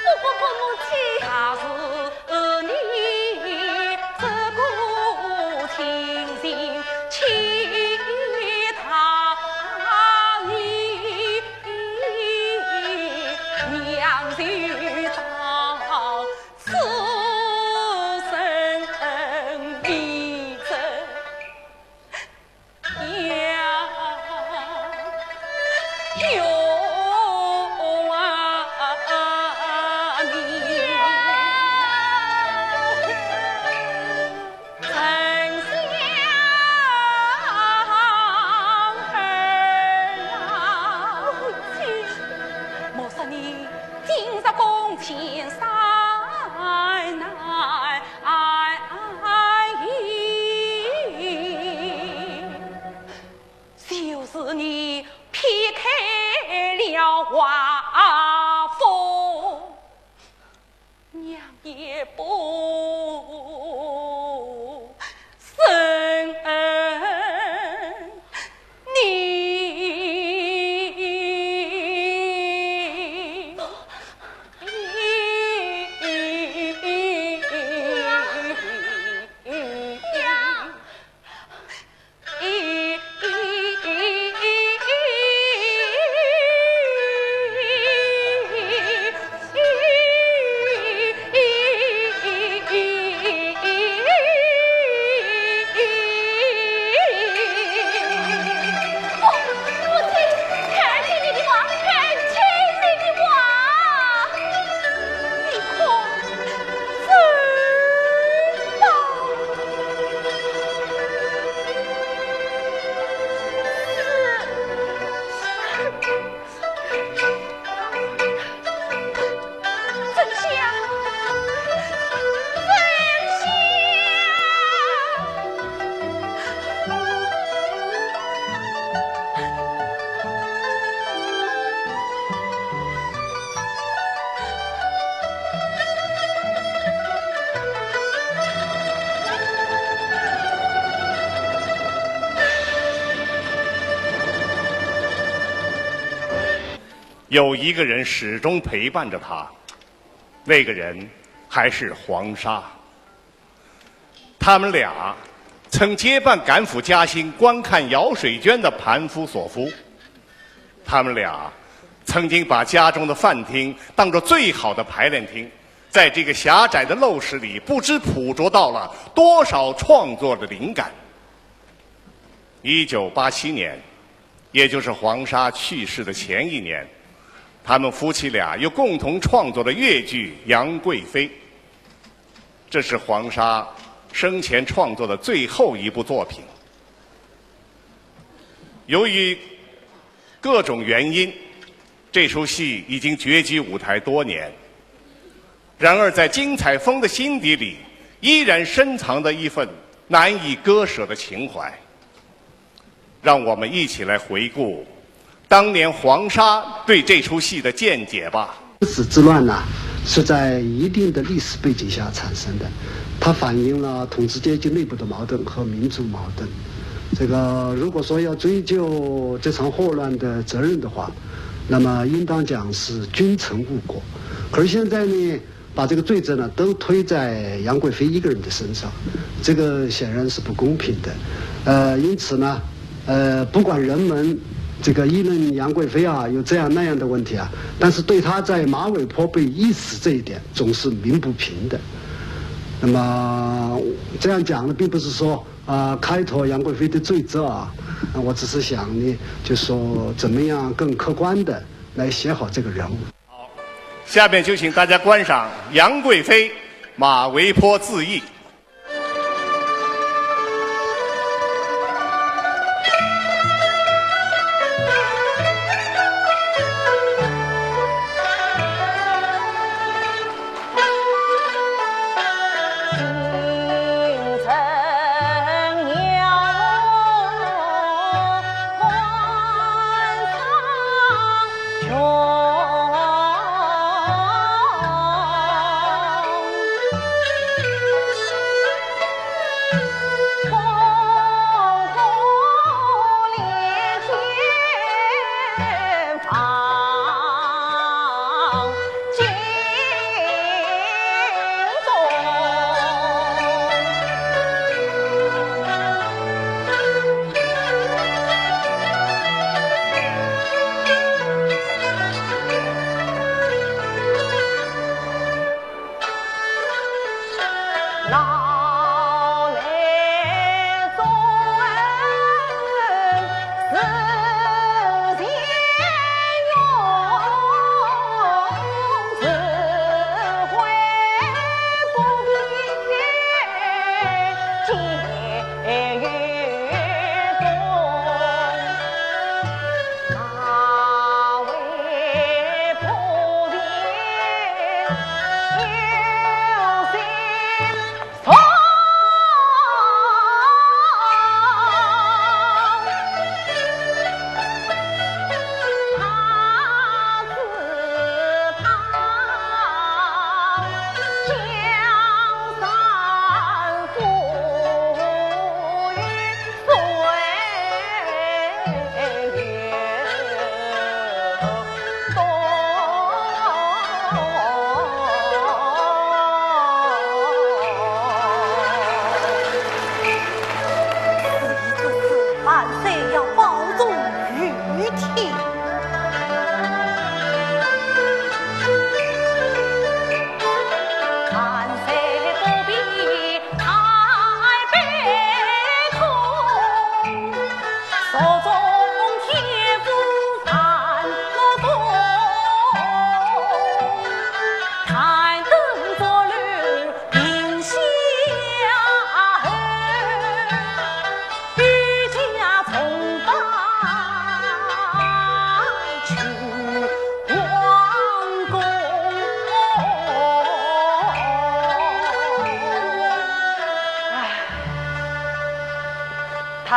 不不不，母亲！有一个人始终陪伴着他，那个人还是黄沙。他们俩曾结伴赶赴嘉兴观看姚水娟的《盘夫索夫》，他们俩曾经把家中的饭厅当作最好的排练厅，在这个狭窄的陋室里，不知捕捉到了多少创作的灵感。一九八七年，也就是黄沙去世的前一年，他们夫妻俩又共同创作了越剧《杨贵妃》，这是黄沙生前创作的最后一部作品。由于各种原因，这出戏已经绝迹舞台多年，然而在金采风的心底里，依然深藏着一份难以割舍的情怀。让我们一起来回顾当年黄沙对这出戏的见解吧。 《死之乱》呢，是在一定的历史背景下产生的，它反映了统治阶级内部的矛盾和民族矛盾。这个如果说要追究这场祸乱的责任的话，那么应当讲是君臣误国。可是现在呢，把这个罪责呢都推在杨贵妃一个人的身上，这个显然是不公平的。呃，因此呢，呃，不管人们这个议论杨贵妃啊有这样那样的问题啊，但是对她在马嵬坡被缢死这一点总是鸣不平的。那么这样讲呢，并不是说啊开脱杨贵妃的罪责啊，我只是想呢，就说怎么样更客观的来写好这个人物。下面就请大家观赏《杨贵妃马嵬坡自缢》。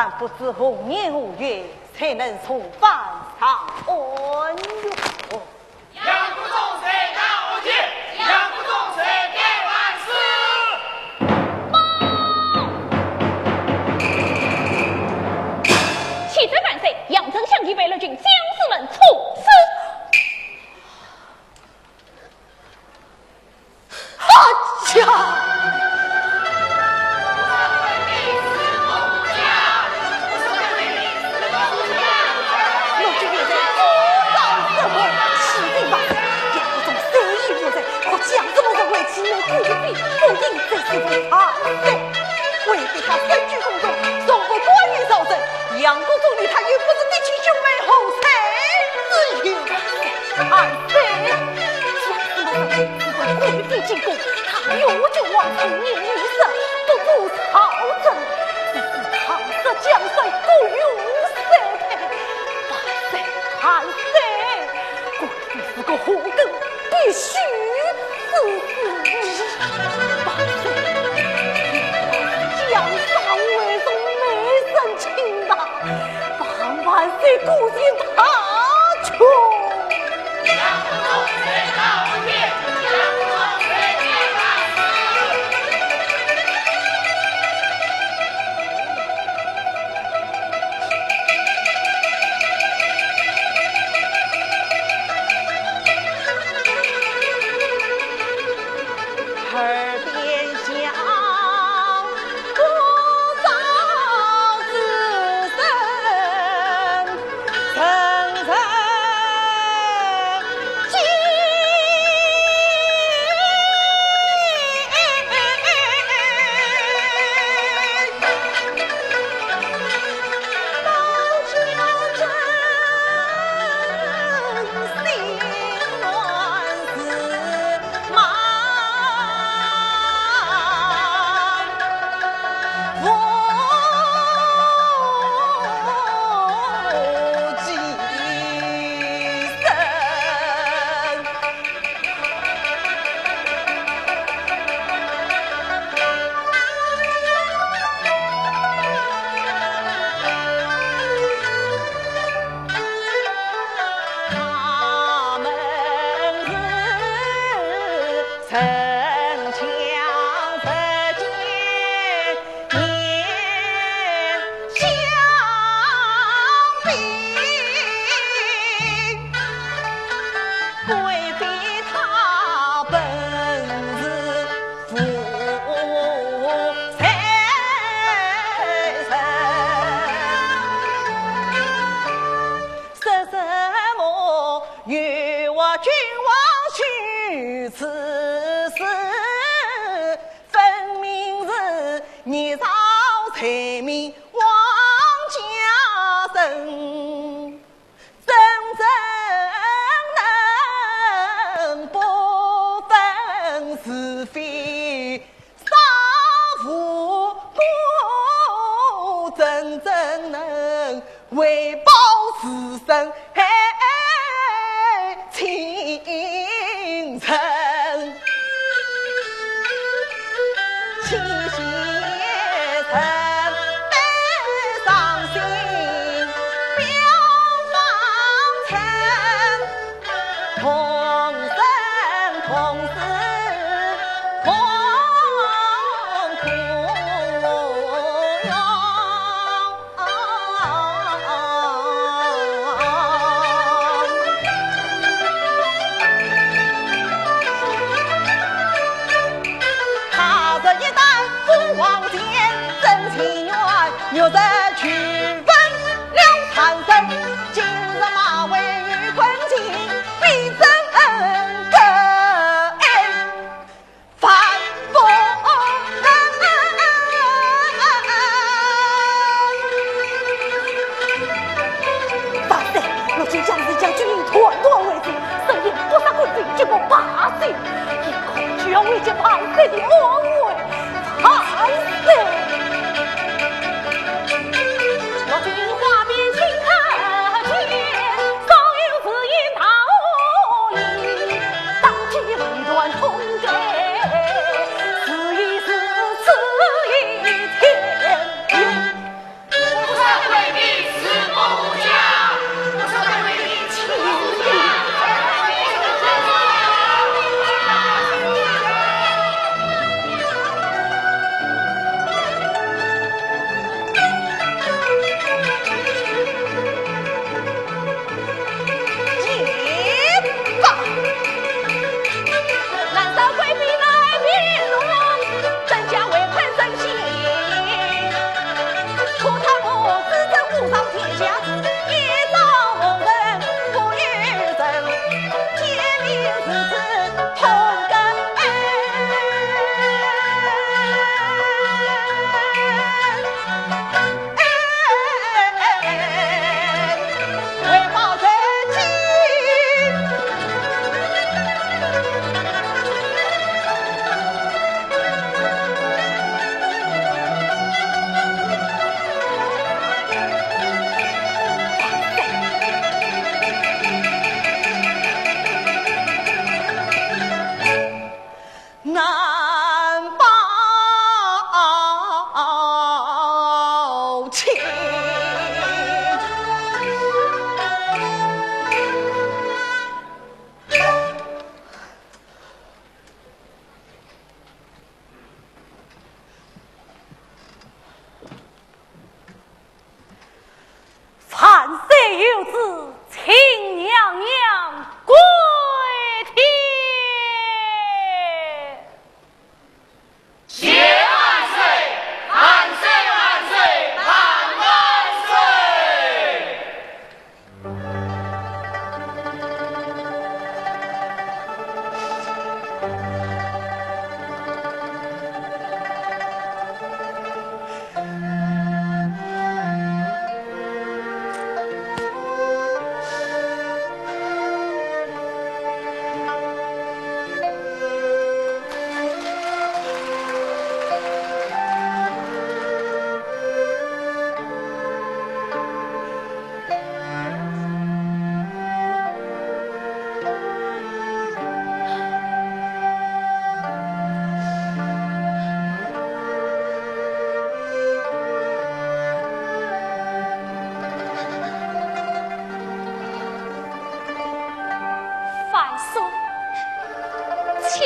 但不知何年何月，才能重返长安哟。杨国忠罪该何罪？杨国忠罪该万死。启奏万岁，杨丞相已被六郡将士们处死。深居宫中，从不干预朝政，杨国忠与他又不是嫡亲兄妹，后妃之友。万岁，想什么什么？事关贵妃进宫，他有权望重用女色，不顾朝政，只是唐室江山各有三派。万岁，万岁，贵妃是个祸根，必须 是，是，是，万岁！江山为重，美人轻呐，望万岁顾全大局。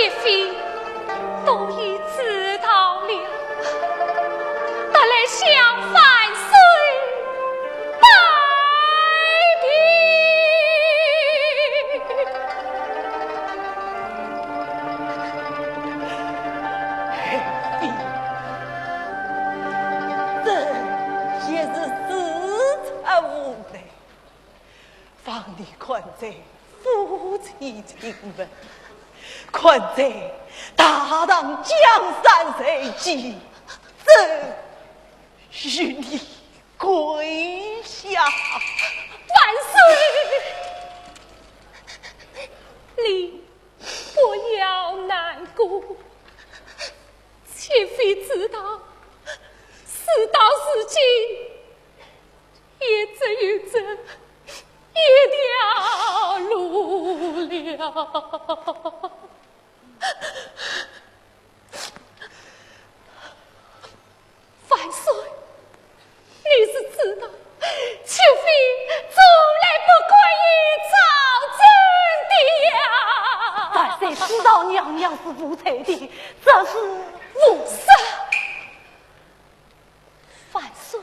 一飞都已知道了，特来向万岁拜别。爱妃，这也是事出无奈。 望你看在夫妻情分，看在大唐江山社稷，朕与你跪下。万岁，你不要难过，妾妃知道，事到如今， 也只有这一条路了。万岁，你是知道，妾妃从来不敢于朝政的呀。万岁知道娘娘是无才的，这是无是。万岁，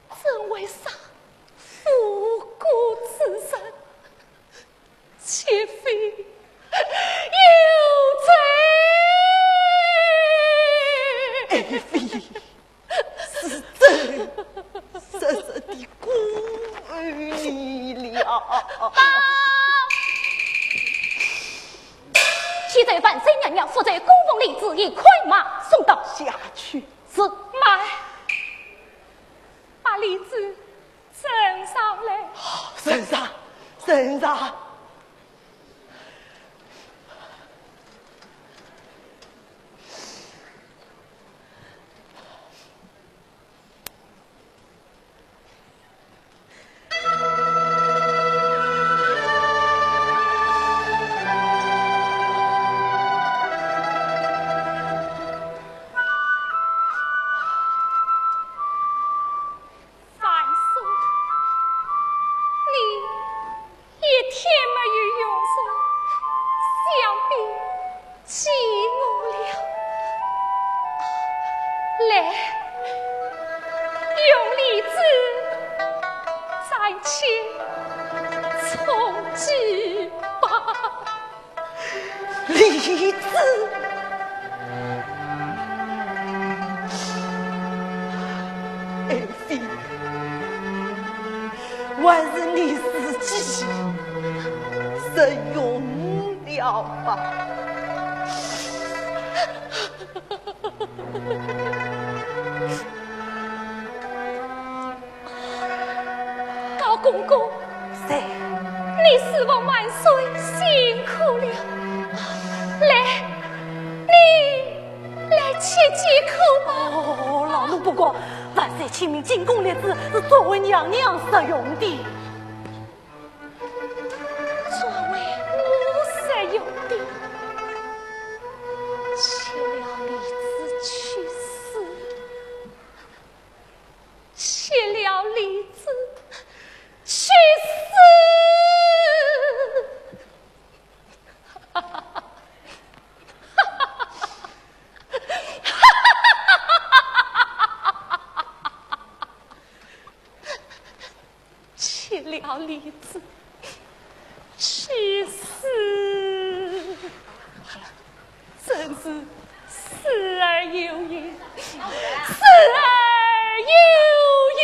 怎会杀无辜之人？妾妃有罪。爱妃，是朕实实的辜负你了。启奏万岁，娘娘复奏，供奉李治，已快马送到。下去。是。慢，把李治呈上来。呈上，呈上。 万岁，你一天没有用神，想必寂寞了。来，用李治暂且充饥吧。 李治，爱妃，还是你自己食用了吧。 高公公，是。你侍奉万岁辛苦了，来，你来吃几口吧。哦，老奴不过，万岁亲命进贡栗子，是作为娘娘食用的。作为我食用的，吃了栗子去死。 吃了栗子去死。吃了栗子去死。好了，真是死而又已，死而又已。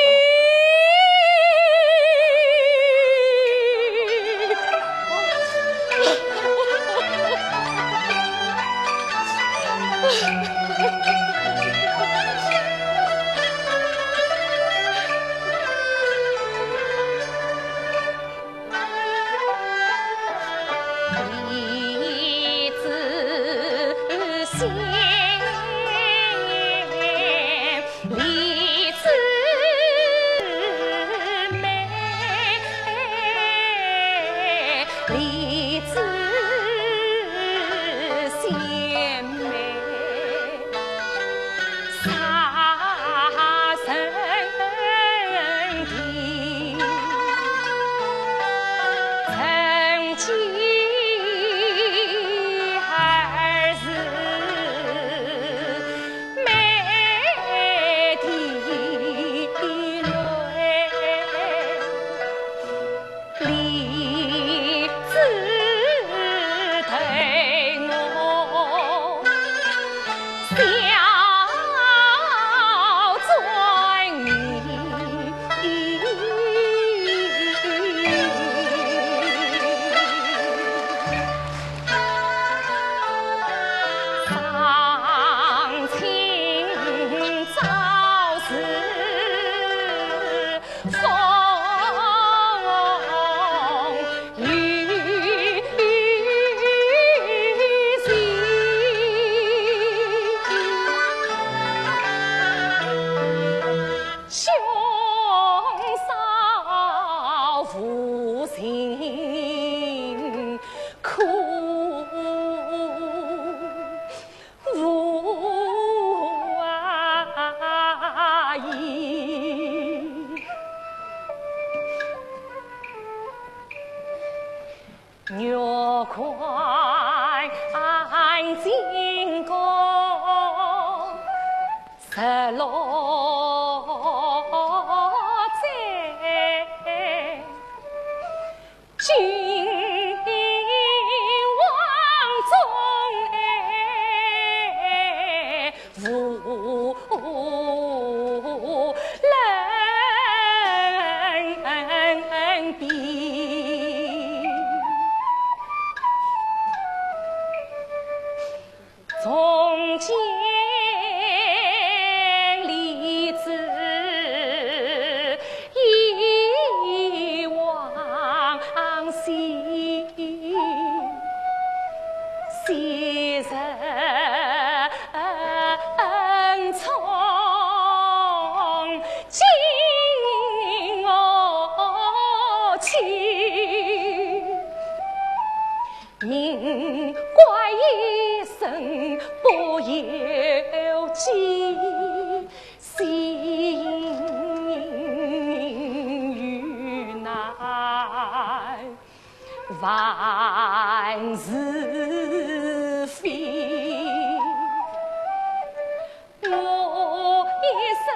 兄嫂无情苦无言。 玉环金光日落在君王中哎，无 人比。从今立志以往昔，昔日 恩重今我记，命官一生不由己，心有难 万事非。我一生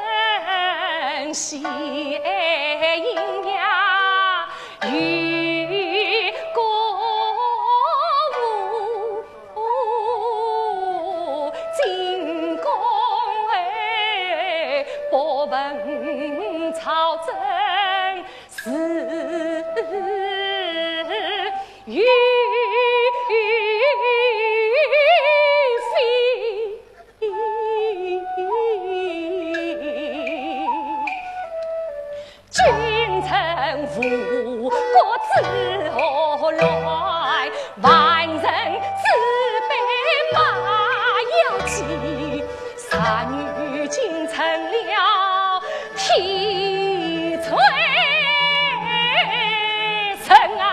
喜爱音乐，与歌舞，精工哎，博闻草真 是与非。君臣无国之何来，万人之辈马要记， sad女竟成了替罪臣啊！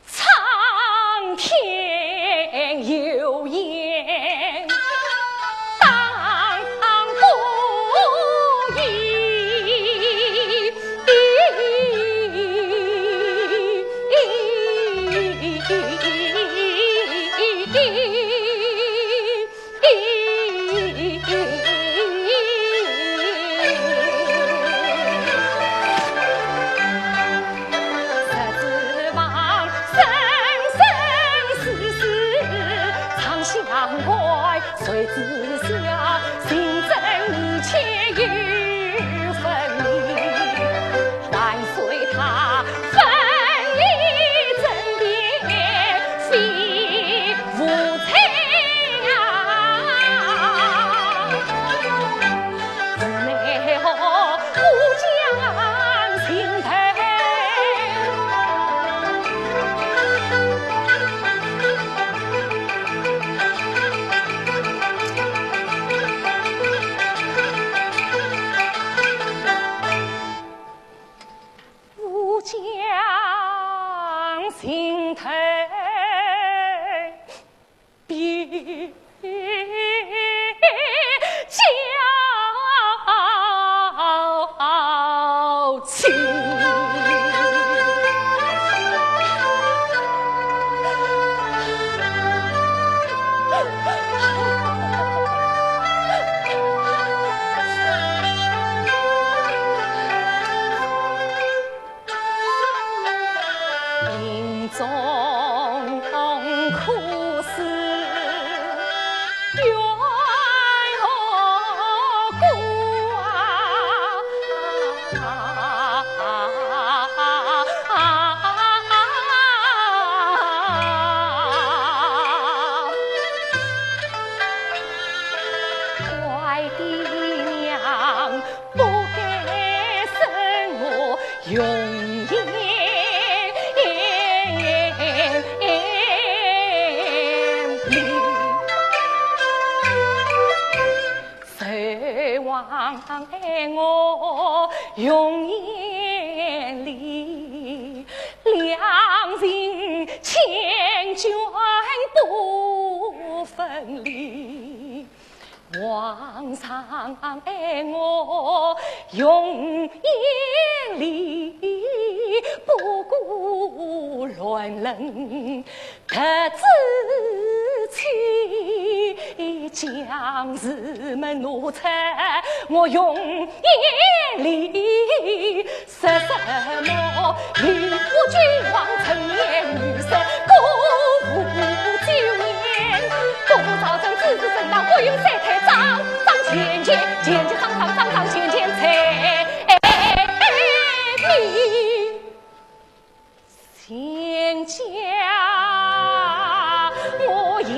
苍天有眼，当不疑。望爱我永远里，两情缱绻不分离。望常爱我永远里，不顾乱伦 特子妻，将士们奴才我永远里。说什么与我君王，沉湎女色，歌舞酒宴。歌舞朝政，子时政道，国运衰退，张张健健，健健张张，张张健健，才名 天下我杨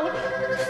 妃。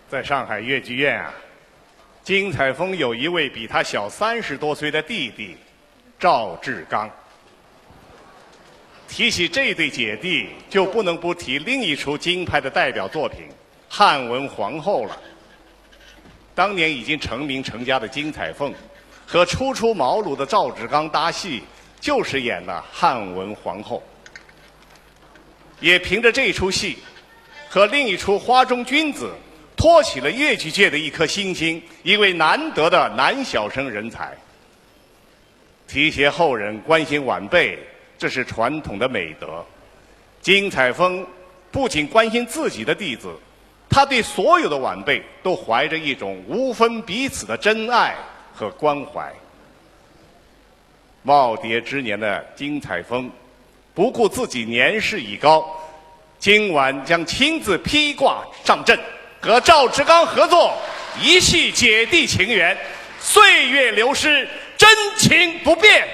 在上海越剧院啊，金采风有一位比她小三十多岁的弟弟赵志刚。提起这对姐弟，就不能不提另一出京派的代表作品《汉文皇后》了。当年已经成名成家的金采风，和初出茅庐的赵志刚搭戏，就是演的《汉文皇后》。 也凭着这出戏，和另一出《花中君子》，托起了越剧界的一颗新星，一位难得的男小生人才。提携后人，关心晚辈，这是传统的美德。金采风不仅关心自己的弟子，她对所有的晚辈都怀着一种无分彼此的真爱和关怀。耄耋之年的金采风，不顾自己年事已高，今晚将亲自披挂上阵，和赵志刚合作一戏姐弟情缘，岁月流失，真情不变。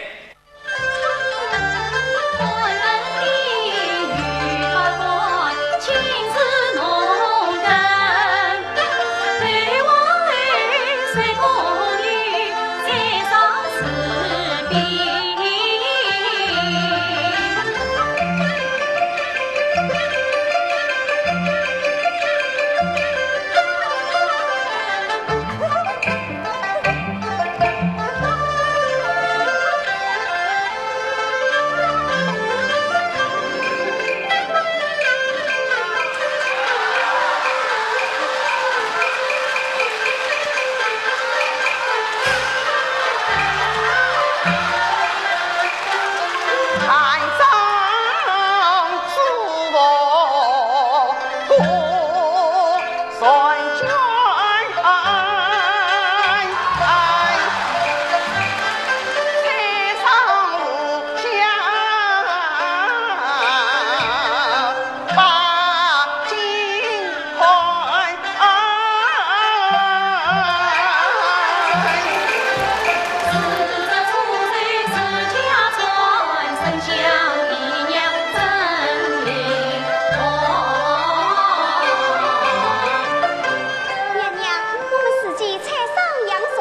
娘娘，我们自己采桑养船，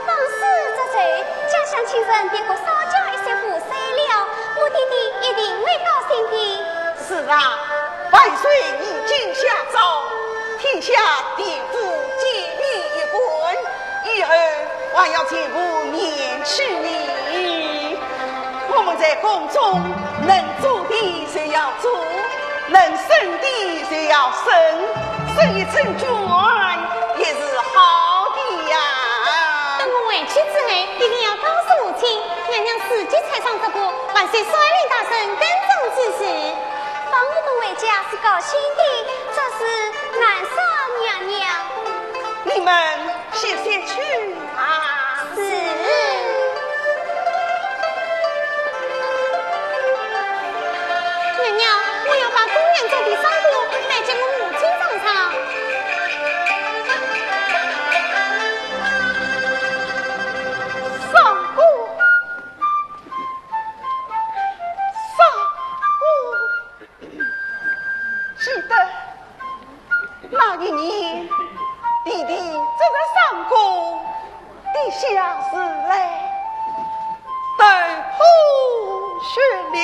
放丝织绸，家乡亲人别过少交一些赋税了，我爹爹一定会高兴的。是啊，万岁已经下诏，天下田赋皆免一官，以后还要全部免去呢。我们在宫中能做的就要做，能省的就要省，省一成捐也是好的呀。等我回去之后，一定要告诉母亲，娘娘自己采桑织布，万岁率领大臣跟踪之事。放我们回家是高兴的，只是难说娘娘。你们歇息去啊。是。娘娘，我要把姑娘做的桑布带给我母亲尝尝。桑布，桑布。 记得那一年，弟弟这个上官，地下时来，头破血流。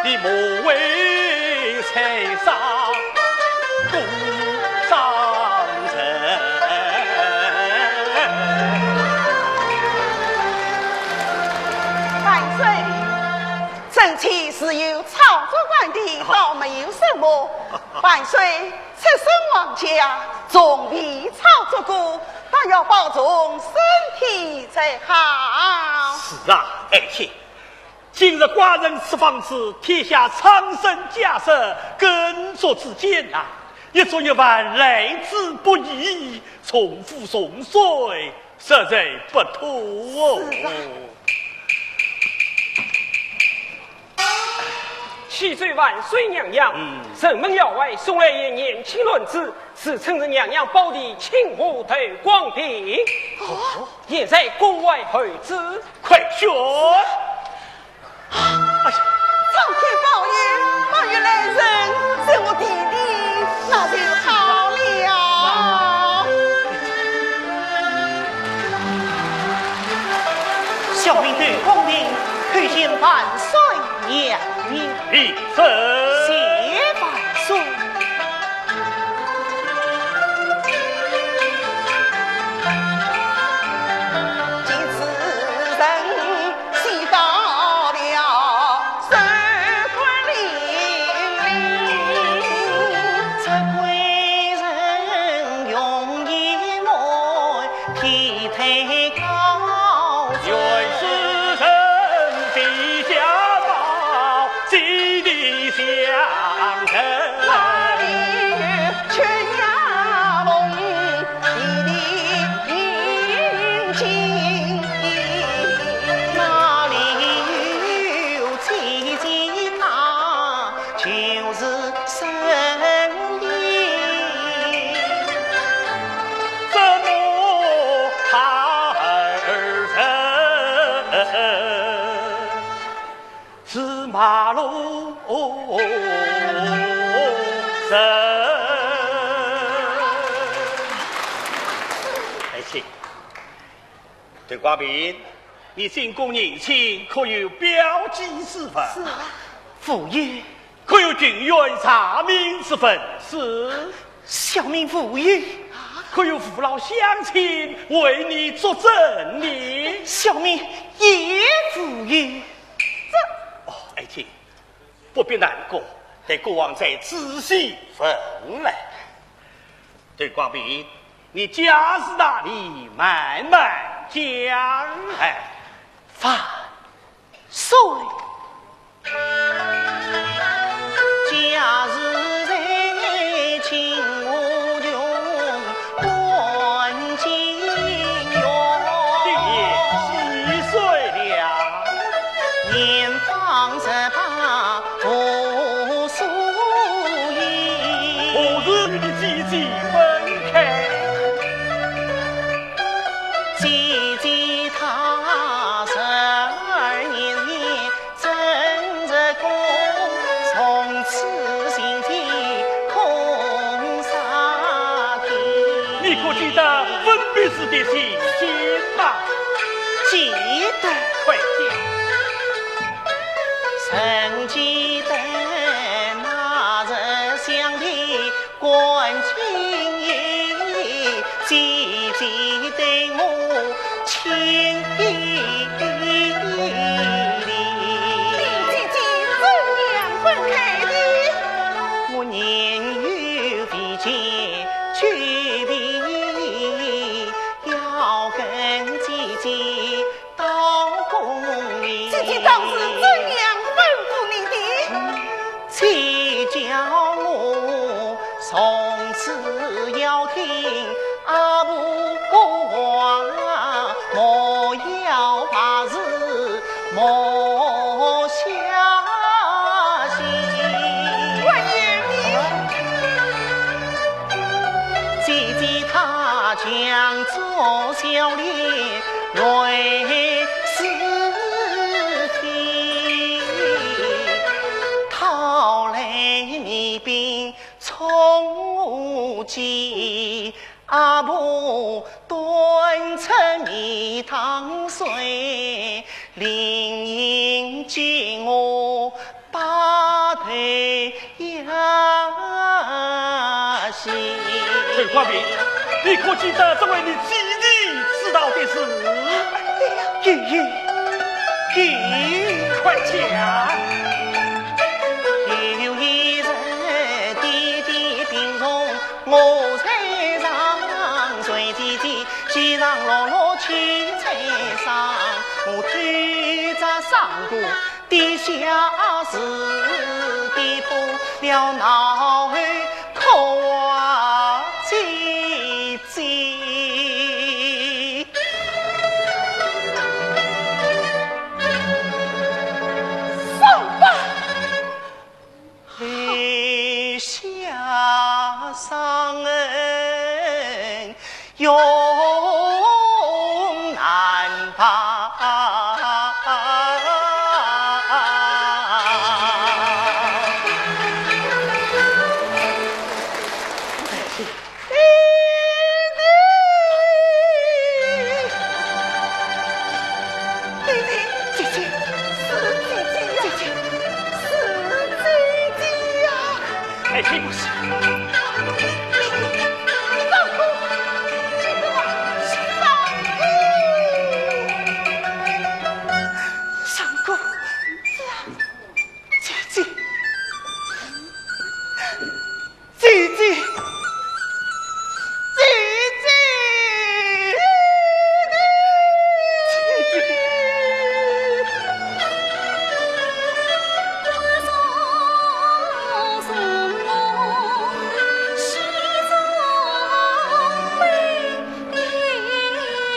你莫为财色孤伤人。万岁，臣妾自幼操作官的，倒没有什么。万岁，出身王家，从未操作过，但要保重身体才好。是啊，爱卿， 今日寡人此方子，天下苍生家室，耕作之间呐，一粥一饭来之不易，重富重水，实在不妥哦。是啊。启奏万岁娘娘，嗯。城门要外送来一年轻男子，自称是娘娘胞弟亲父窦广平。哦。现在宫外候旨。快宣。 哎呀，苍天保佑，保佑来人，是我弟弟，那就好了。小民窦广平叩见万岁娘娘。平身。谢万岁。 爱卿，窦广平，你进宫迎亲，可有标记之物？是啊。无有。 可有进院查明之文？是。小民无有。可有父老乡亲为你作证呢？小民也无有。这……哦，爱卿，不必难过，待孤王再仔细问来。窦广平，你家住哪里？慢慢讲来。万岁。 家住在金华郡观景县。今年几岁了？年方十八，无所依。何时与你姐姐分开？姐姐她十二年前 正入宫，从此心间空沙天。你可记得分别时的情景吗？记得。快讲。曾记得那日相见 观景县，姐姐对我情意浓。你姐姐怎样分开的？我年幼未见酒瓶，要跟姐姐到宫里。姐姐当时怎样吩咐你的？ 姐叫我从此要听阿婆话，莫要白日莫相信。姐姐她强作笑脸，泪似天。 讨来面饼充饥，阿婆端出面汤水，连连给我把光明，你可记得这位你弟弟知道的事？弟弟，弟弟，快讲！有一日，弟弟病重，我在床，随姐姐肩上落落去在上，我推着上过 地下室，跌破了脑后哭啊姐姐。上吧！留下伤痕 永难报。弟弟，弟弟，姐姐，是姐姐呀，姐姐，是姐姐呀。 哎，这不是。上官，你怎么？上官，上官，姐姐，姐姐，姐姐。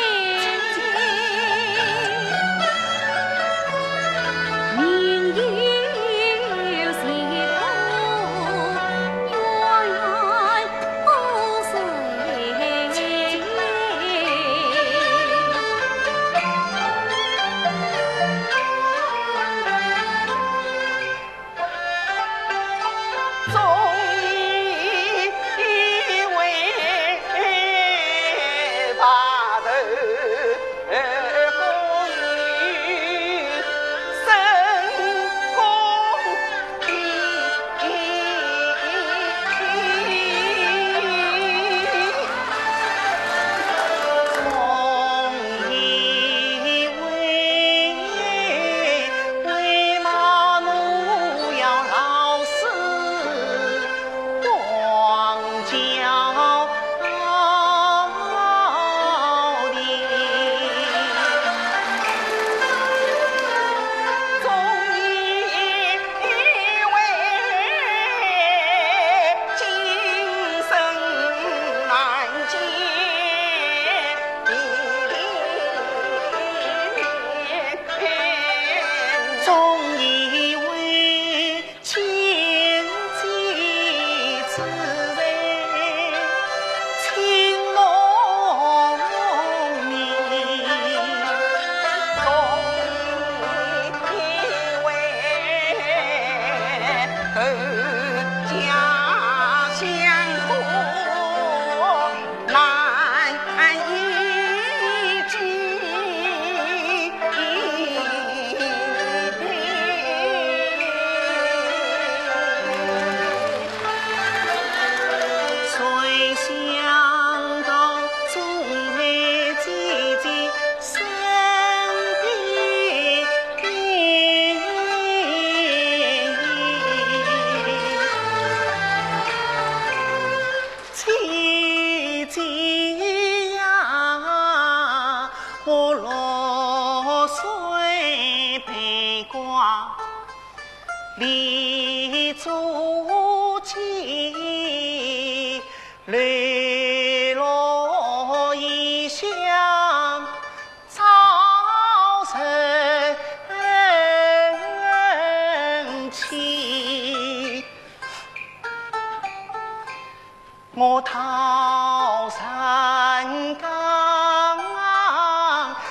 姐姐呀，我六岁被关，离祖籍，流落异乡，遭人欺。 我讨山岗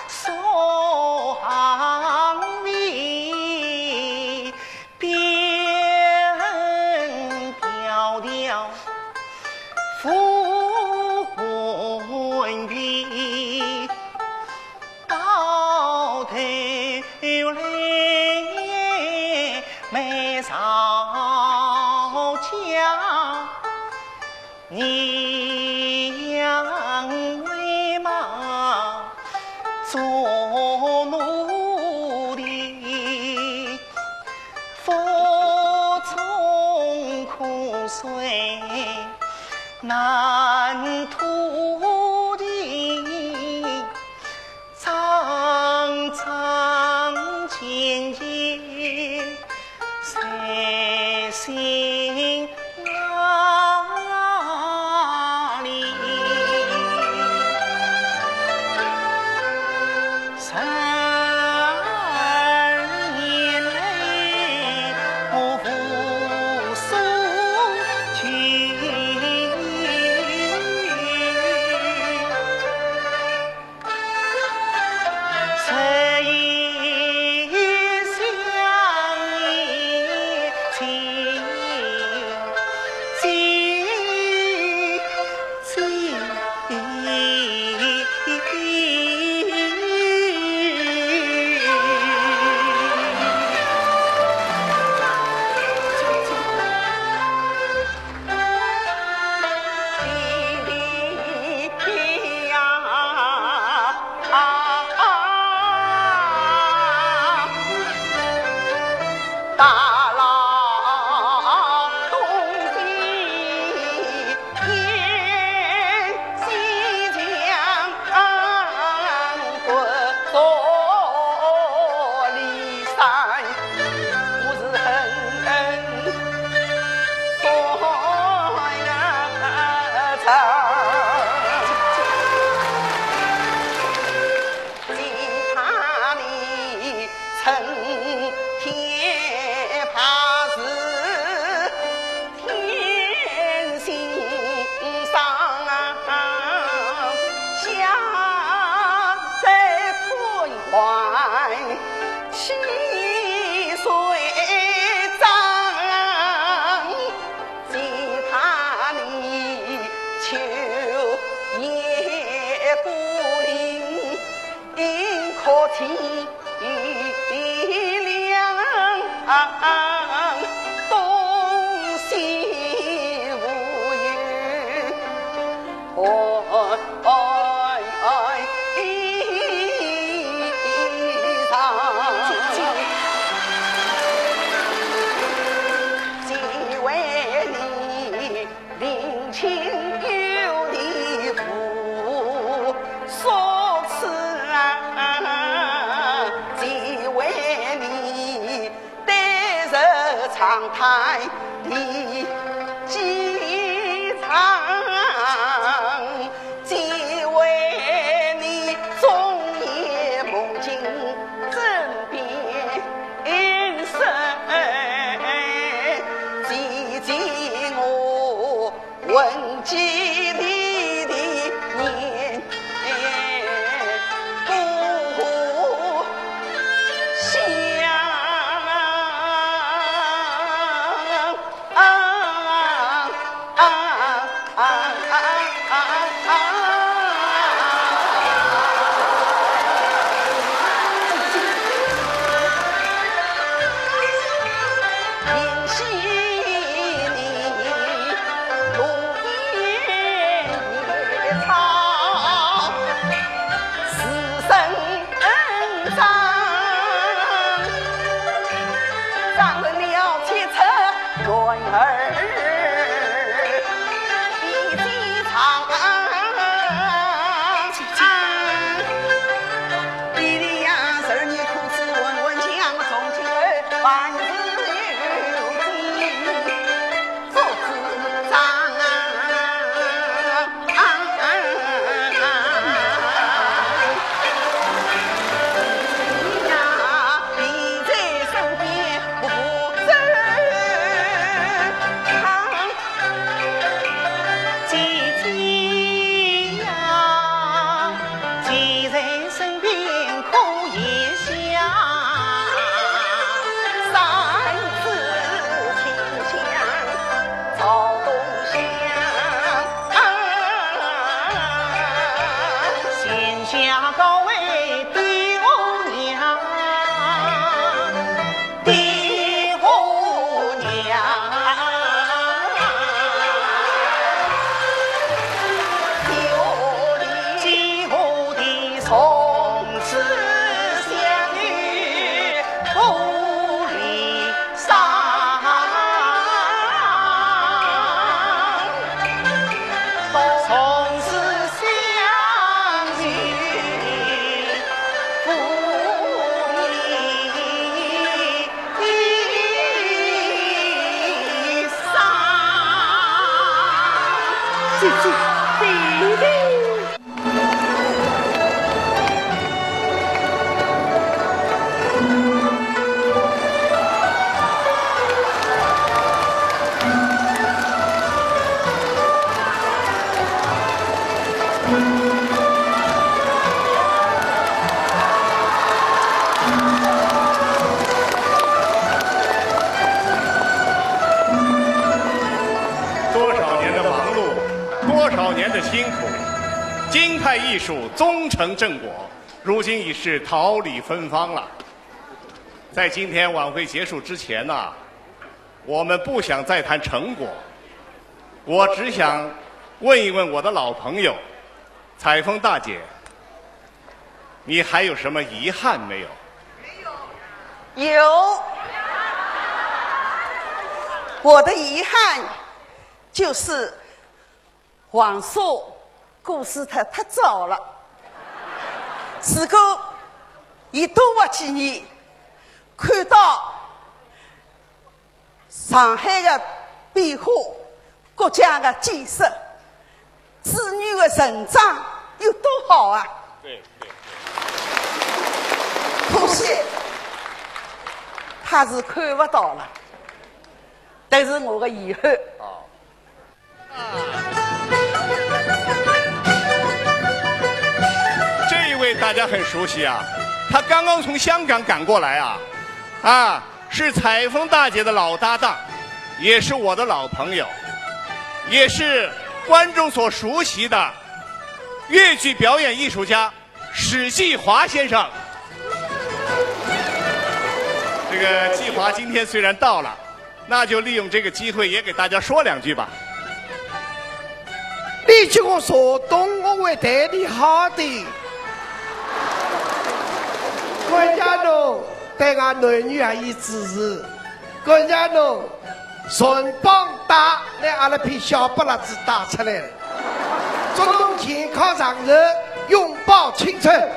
送行李，边迢迢赴魂飞。 到头来没着家，你难托的，桩桩件件在心里。十二年来，我无所求。多少年的忙碌，多少年的辛苦，京派艺术终成正果，如今已是桃李芬芳了。在今天晚会结束之前呢，我们不想再谈成果，我只想问一问我的老朋友，采风大姐，你还有什么遗憾没有？有，我的遗憾就是王朔过世太太早了。如果伊多活几年，看到上海的变化，国家的建设，子女的成长有多好啊！对对。可惜他是看不到了，但是我的遗憾。哦。这一位大家很熟悉啊，他刚刚从香港赶过来啊，啊，是采风大姐的老搭档，也是我的老朋友，也是观众所熟悉的越剧表演艺术家 史继华先生。这个继华今天虽然到了，那就利用这个机会也给大家说两句吧。你叫我说东，我会对你好的。关家侬对俺囡儿也有指示，关家侬 全帮带，拿阿拉片小白辣子带出来了。祝侬健康长寿，永葆青春。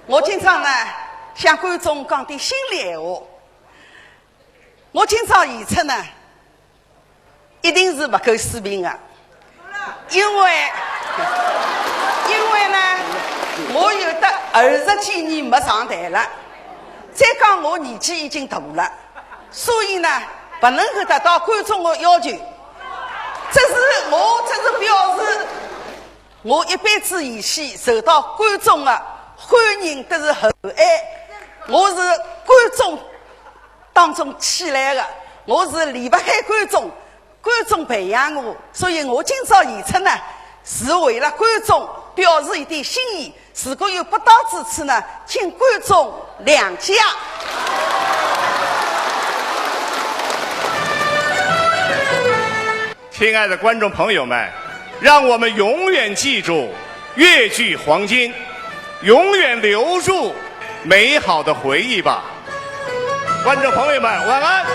我今朝呢，向观众讲点心里闲话。我今朝演出呢， 一定是勿够水平的，因为，因为呢，我有得二十几年没上台了，再讲我年纪已经大了，所以呢，勿能够达到观众的要求。这是我，这是表示我一辈子演戏受到观众的欢迎，得是厚爱。我是观众 当中起来的，我是离不开观众，观众培养我，所以我今朝演出呢，是为了观众表示一点心意。如果有不到之处呢，请观众谅解。亲爱的观众朋友们，让我们永远记住越剧黄金，永远留住美好的回忆吧。观众朋友们，晚安。